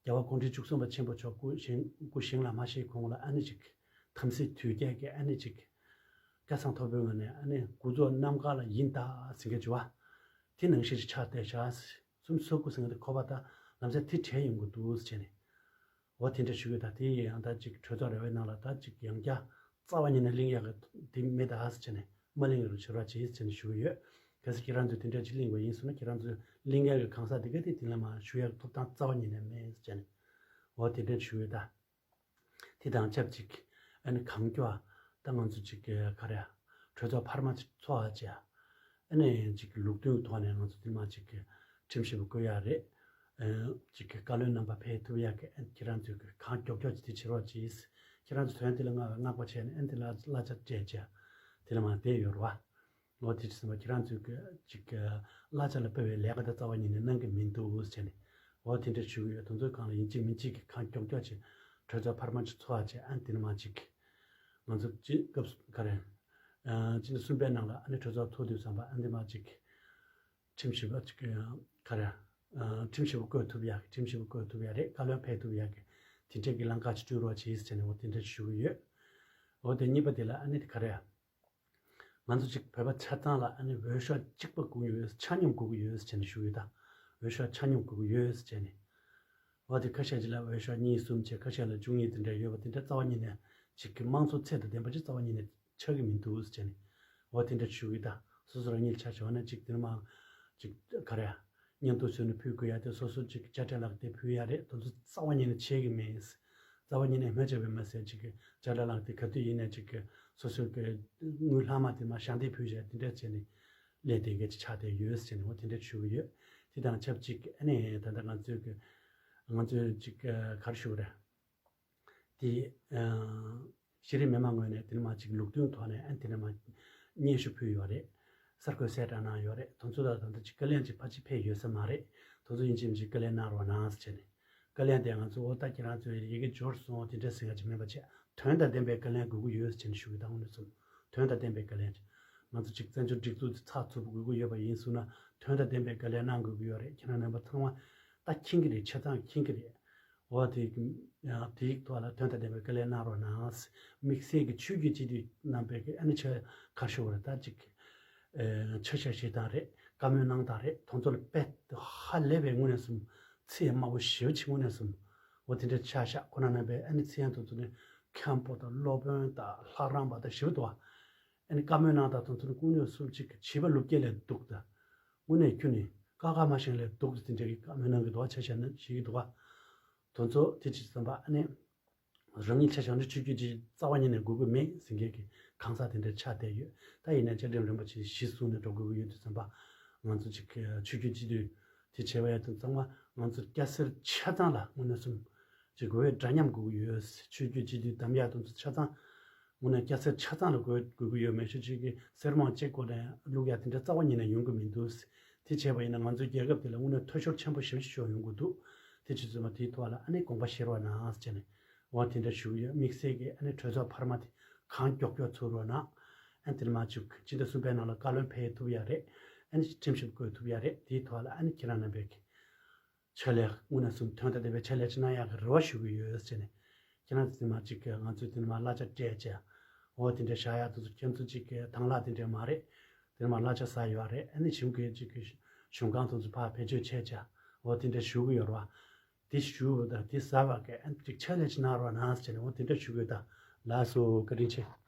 རྒྱལ་བ་སྐུ་ཕྲེང་བཅུ་གསུམ་པ་ཆེན་པོ་མཆོག་སྐུ་བཞེངས་སྐུ་བཞེངས་ལ་མ་བཞེངས་གོང་ལ་ཨ་ནི་ཅིག་དམ་སྲི་དུས་བཀག་གི་ཨ་ནི་ཅིག་སྐལ་བཟང་ཐོབ་པོའི་ངོས་ནས་ཨ་ནི་འགོ་གཙོ་རྣམ་དཀར་ལ་ཡིན་ད་ཟེར་མཁན་ཅིག་པ། དེ་ནང་བཞིན་ཅིག་ཆགས་བསྡད་ཤག། སུམ་ཅུ་སོ་དགུ་ཟེར་མཁན་དེ་ཁོ་པ་ད་ལམ་སང་དེ་བྲལ་ཡོང་གི་འདུག་ཟེར་བྱས་ནས། འོ་དེ་འདྲ་ཞུ་གི། ད་དེ་ཡང་ད་ཅིག་གྲོས་ཚོགས་ར་བའི་ནང་ལ་ད་ཅིག་ཡང་བསྐྱར་རྩ་བ་ཉིད་ནས་གླེང་ཡག་གི་དེ་མེད་ད་ཟེར་བྱས་ནས། མ་གླེང་རོགས་བྱེད་རོགས་བྱེད་ཟེར་ནས་ཞུ་གི་ཡོད། གལ་སྲིད་ཁྱེད་རང་ཚོས་དེ་འདྲ་ཅིག་གླེང་བ་ཡིན་སོང་ན། ཁྱེད་རང་ཚོས་གླེང་ཡག་གི་གང་ཟག་དེ་ག་དེ་དེ་ལ་མ་ཞུ་ཡག་ཐོབ་ཐང་རྩ་བ་ཉིད་ནས་མེད་ཟེར་བྱས་ནས། འོ་དེ་འདྲ་ཞུ་གི་ཡོད་ད། དེ་དང་ཆབས་ཅིག་ཨ་ནི་གང་མགྱོགས་ད་ང་ཚོ་ཅིག་ག་རེ་གྲོས་ཚོགས་འཕར་མ་ཚོགས་ཨ་ཅེ། ཨ་ནི་ཅིག་ལུགས་མཐུན་ཐོག་ནས་ང་ཚོ་དེ་མ་ཅིག་ཁྲིམས་ཞིབ་པ་བསྐོ་ཡག་རེད། ཨ་ཅིག་བཀའ་བློན་རྣམ་པ་ཕེབས་ཐུབ་ཡག་གི། ཨ་ཁྱེད་རང་ཚོས་གང་མགྱོགས་མགྱོགས་ཅིག་དེ་བྱེད་རོགས་གྱིས། ཁྱེད་རང་ཚོ་དོན་དེ་ལ་བསྔགས་བསྔགས་པ་བྱས་ནས་ཨ་ནི་དེ་ལ་གླ་ཆ་སྤྲད་བྱས་དེ་ལ་མ་བསྡད་ཡོད་རེད་བ། འོ་དེ་ཚོ་ཁྱེད་རང་ཚོས་ཀྱི་ཅིག་གི་གླ་ཆ་ལ་དཔག་པའི་ལས་ཀ་དེ་རྩ་བ་ཉིད་ནས་གནང་གི་མི་འདུག་ཟེར་ནས། འོ་དེ་འདྲ་ཞུ་གི་ཡོད། དེ་ཚོའི་སྒང་ལ་ཡིན་གཅིག་མིན་གཅིག་གི་གང་མགྱོགས་མགྱོགས་ཅིག་གྲོས་ཚོགས་འཕར་མ་ཅིག་ཚོགས་ཨ་ཅེ། ཨ་ནི་དེ་ནས་མ་ཅིག་ང་ཚོ་ཅིག་སྐབས་ག་རེ། ཨ་ཕྱི་ཟླ་གསུམ་པའི་ནང་ལ་ཨ་ནི་གྲོས་ཚོགས་ཚོགས་དུས་ཙམ་པ་ཨ་ནི་དེ་མ་ཅིག་ཁྲིམས་ཞིབ་པ་ཅིག་ག་རེ། ཨ་ཁྲིམས་ཞིབ་པ་བསྐོ་ཐུབ་ཡག་གི། ཁྲིམས་ཞིབ་པ་བསྐོ་ཐུབ་ཡག་རེད། བཀའ་བློན་ཕེབས་ཐུབ་ཡག་གི་དེ་འདྲའི་གི་ལམ་ཁ་ཅིག་བསྐྲུན་རོགས་གྱིས་ཟེར་ནས། འོ་དེ་འདྲ་ཞུ་གི་ཡོད། འོ་དེ་གཉིས་པ་དེ་ལ་ཨ་ནི་ག་རེ། ང་ཚོ་ཅིག་བོད་པ་ཆ་ཚང་ལ་ཨ་ནི་འོས་ཤོག་གཅིག་པ་དགོས་ཀྱི་ཡོད། ཆ་སྙོམས་དགོས་ཀྱི་ཡོད་ཟེར་ནས་ཞུ་གི་ཡོད་ད། འོས་ཤོག་ཆ་སྙོམས་དགོས་ཀྱི་ཡོད་ཟེར་ནས། འོ་དེ་ཁ་ཤས་ཅིག་ལ་འོས་ཤོག་གཉིས་གསུམ་བྱས། ཁ་ཤས་ལ་བཅུ་གཉིས་དེ་འདྲ་ཡོད་པ་དེ་འདྲ་རྩ་བ་ཉིད་ནས་ཅིག་གི་དམངས་གཙོ་ཚད་དང་ལྡན་པ་ཅིག་རྩ་བ་ཉིད་ནས་ཆགས་ཀྱི་མི་འདུག་ཟེར་ནས། འོ་དེ་འདྲ་ཞུ་གི་ཡོད་ད། སོ་སོ་རང་ཉིད་ཆ་བཞག་ན་ཅིག་དེ་ནས་མ་ཅིག་ག་རེ། སྙན་ཐོ་བཟོས་ནས་ཕུལ་དགོས་ཡ་དེ་སོ་སོ་ཅིག་དཔྱ་ཁྲལ་ལག་དེབ་ཕུལ་ཡ་རེད། དེ་ཚོ་རྩ་བ་ཉིད་ནས་བྱེད་ཀྱི་མེད། རྩ་བ་ཉིད་ནས་སྨོས་ཅི་བས་མ་ཟད་ཅིག་དཔྱ་ཁྲལ་ལག་དེབ་ག་དུས་ཡིན་ནའི་ཅིག་སོ་སོའི་གི་དངུལ་ལྷག་མ་དེ་མ་ཞལ་འདེབས་ཕུལ་བྱས་དེ་འདྲ་བྱས་ནས་ལས་དེ་ག་ཅིག་ཆགས་བསྡད་ཡོད་ཟེར་ནས། འོ་དེ་འདྲ་ཞུ་གི་ཡོད། དེ་དང་ཆབས་ཅིག་ཨ་ནི་ད་ལྟ་ང་ཚོའི་གི་ང་ཚོའི་ཅིག་ག་རེ་ཞུ་དགོས་རེད། དེ་ཨ་གཞི་རིམ་མི་མང་ངོས་ནས་དེ་ནས་མ་ཅིག་ལུགས་མཐུན་ཐོག་ནས་ཨ་དེ་ནས་མ་སྙན་ཞུ་ཕུལ་ཡོད་རེད། གསར་འགོད་གསལ་བསྒྲགས་གནང་ཡོད་རེད། དེ་ཚོ་ལ་ད་ལྟ་ཅིག་བཀའ་ལན་ཅིག་ཕལ་ཆེར་ཕེབས་ཡོད་ས་མ་རེད། དེ་ཚོ་ཡིན་གཅིག་མིན་གཅིག་བཀའ་ལན་གནང་རོགས་གནང་ཟེར་བྱས་ནས། བཀའ་ལན་དེ་ང་ཚོ་འོ་ད་ཁྱེད་རང་ཚོས་ཡི་གེ་འབྱོར་སོང་དེ་འདྲ་ཟེར་ཡ་ཅིག་མིན་པ་བྱས། དོན་དང་ལྡན་པའི་བཀའ་ལན་དགོས་ཀྱི་ཡོད་ཟེར་བྱས་ནས་ཞུ་གི་ཡོད་ད། དངོས་གནས་སོང་དོན་དང་ལྡན་པའི་བཀའ་ལན་ཅིག་ང་ཚོ་ཅིག་བཙན་བྱོལ་སྒྲིག་འཛུགས་དེ་ཚགས་ཚུད་པོ་དགོས་ཀྱི་ཡོད་པ་ཡིན་སོང་ན་དོན་དང་ལྡན་པའི་བཀའ་ལན་གནང་དགོས་ཀྱི་ཡོད་རེད། ཁྱེད་རང་རྣམ་པ་ཚང་མ་ད་མཁྱེན་གྱི་རེད། ཆ་ཚང་མཁྱེན་གྱི་རེད། འོ་དེ་ཡང་དེའི་ཐོག་ལ་དོན་དང་ལྡན་པའི་བཀའ་ལན་གནང་རོགས་གནང་། དམིགས་བསལ་གྱི་ཆོས་བརྒྱུད་སྤྱི་འཐུས་རྣམ་པས་ཀྱི་ཨ་ནི་ཆ་ག་རེ་ཞུ་དགོས་རེད། ད་ཅིག་ཨེ་ཆ་བཞག་བྱེད་སྟངས་རེད། བཀའ་མོལ་གནང་སྟངས་རེད། དེ་ཚོ་ལ་དཔེ་ཧ་ལས་པའི་དངོས་གནས་སོང་ཚད་དམའ་པོ་ཞེ་པོ་ཅིག་དངོས་གནས་སོང་། འོ་དེ་འདྲ་ཆ་བཞག་ཁོ་ན་རྣམ་པས་ཨ་ནི་ཚེ་ཡང་དེ་ཚོ་ནི་མཁན་པོ་དང་སློབ་དཔོན་དང་ལྷ་རམས་པ་དང་ཞེ་པོ་འདུག་བ། ཨ་ནི་བཀའ་མོལ་གནང་སྟངས་དེ་ཚོ་ནི་དངོས་གནས་སོང་ཅིག་བྱིས་པ་ལོ་བརྒྱད་ལས་སྡུག་ད། དངོས་གནས་ཁྱོད་ནི་ཀ་ཁ་མ་ཤེས་ལས་སྡུག་ཏུ་དེ་འདྲའི་བཀའ་མོལ་གནང་གི་འདུག་བ། ཆ་བཞག་ན་ཞིག་གི་འདུག་བ། དེ་ཚོ་དེ་ཅི་ཙམ་པ་ཨ་ནི། རང་ཉིད་ཆ་བཞག་ན་ཆོས་བརྒྱུད་ཅིག་རྩ་བ་ཉིད་ནས་དགོས་ཀྱི་མེད་ཟེར་མཁན་གྱི་གང་ཟག་དེ་འདྲ་ཆགས་བསྡད་ཡོད། ད་ཡིན་ན་བཅའ་ཁྲིམས་རིམ་པ་ཆེ་གཞི་བཟུང་ནས་འགྲོ་དགོས་ཀྱི་ཡོད་དུས་ཙམ་པ། ང་ཚོ་ཅིག་ཆོས་བརྒྱུད་སྤྱི་འཐུས་དེ་བྱས་པ་ཡ་དང་ཚང་མ་ང་ཚོ་སྐྱ་སེར་ཆ་ཚང་ལ་དངོས་གནས་སོང་ཅིག་དགོས་པའི་འདྲ་མཉམ་དགོས་ཀྱི་ཡོད། ཆོས་བརྒྱུད་སྤྱི་འཐུས་དམ་ཡག་དང་ཚོ་ཆ་ཚང་དངོས་གནས་སྐྱ་སེར་ཆ་ཚང་ལ་དགོས་དགོས་ཀྱི་ཡོད་མེད་ཤོད་ཅིག་གི་སེར་མང་གཅིག་སྒོ་ནས་བླུག་ཡ་དེ་འདྲ་རྩ་བ་ཉིད་ནས་ཡོང་གི་མི་འདུག་དེ་བྱས་པ་ཡིན་ན་ང་ཚོའི་རྒྱལ་ཁབ་དེ་ལ་དངོས་གནས་འཐུས་ཤོར་ཆེན་པོ་ཞེ་པོ་ཅིག་ཡོང་གི་འདུག་དེ་བྱས་ཙང་མ་དེའི་ཐོག་ལ་ཨ་ནི་དགོངས་པ་བཞེས་རོགས་གནང་ཟེར་ནས། འོ་དེ་འདྲ་ཞུ་གི་ཡོད། དམིགས་བསལ་གྱི་ཨ་ནི་གྲོས་ཚོགས་འཕར་མ་དེ་གང་མགྱོགས་མགྱོགས་ཚུགས་རོགས་གནང་། ཨ་ནི་དེ་ནས་མ་བཅུག་སྤྱི་ཟླ་གསུམ་པའི་ནང་ལ་བཀའ་བློན་ཕེབས་ཐུབ་ཡ་རེད། ཨ་ནི་ཁྲིམས་ཞིབ་བསྐོས་ཐུབ་ཡ་རེད། དེའི་ཐོག་ལ་ཨ་ནི་ཁྱེད་རང་རྣམ་པས་ཀྱི་ཕྱག་ལས་དངོས་གནས་སུ་དོན་དང་ལྡན་པའི་ཕྱག་ལས་ཅིག་གནང་ཡག་གི་རེ་བ་ཞུ་གི་ཡོད་ཟེར་ནས། ཁྱེད་རང་དེ་མ་གཅིག་གི་ང་ཚོས་དེ་མ་གླ་ཆ་སྤྲད་བྱས། འོ་དེ་འདྲ་བཞག་ཡག་དེ་ཚོ་ཁྱེད་ཚོ་གཅིག་གི་དང་བླངས་དེ་འདྲ་མ་རེད། དེ་མ་གླ་ཆ་ཟ་ཡོད་རེད། ཨ་ནི་གཞུང་གི་གཅིག་གི་གཞུང་ཁང་དེ་ཚོ་ཕར་བེད་སྤྱོད་བྱས་བྱས། འོ་དེ་འདྲ་ཞུ་གི་ཡོད་རེད་བ། དེ་ཞུ་བ་དང་དེ་ཟ་བ་གི་ཨ་ནི་གཅིག་ཕྱག་ལས་ཅིག་གནང་རོགས་གནང་ཟེར་ནས་འོ་དེ་འདྲ་ཞུ་གི་ཡོད། ད་ལགས་སོ། བཀའ་དྲིན་ཆེ།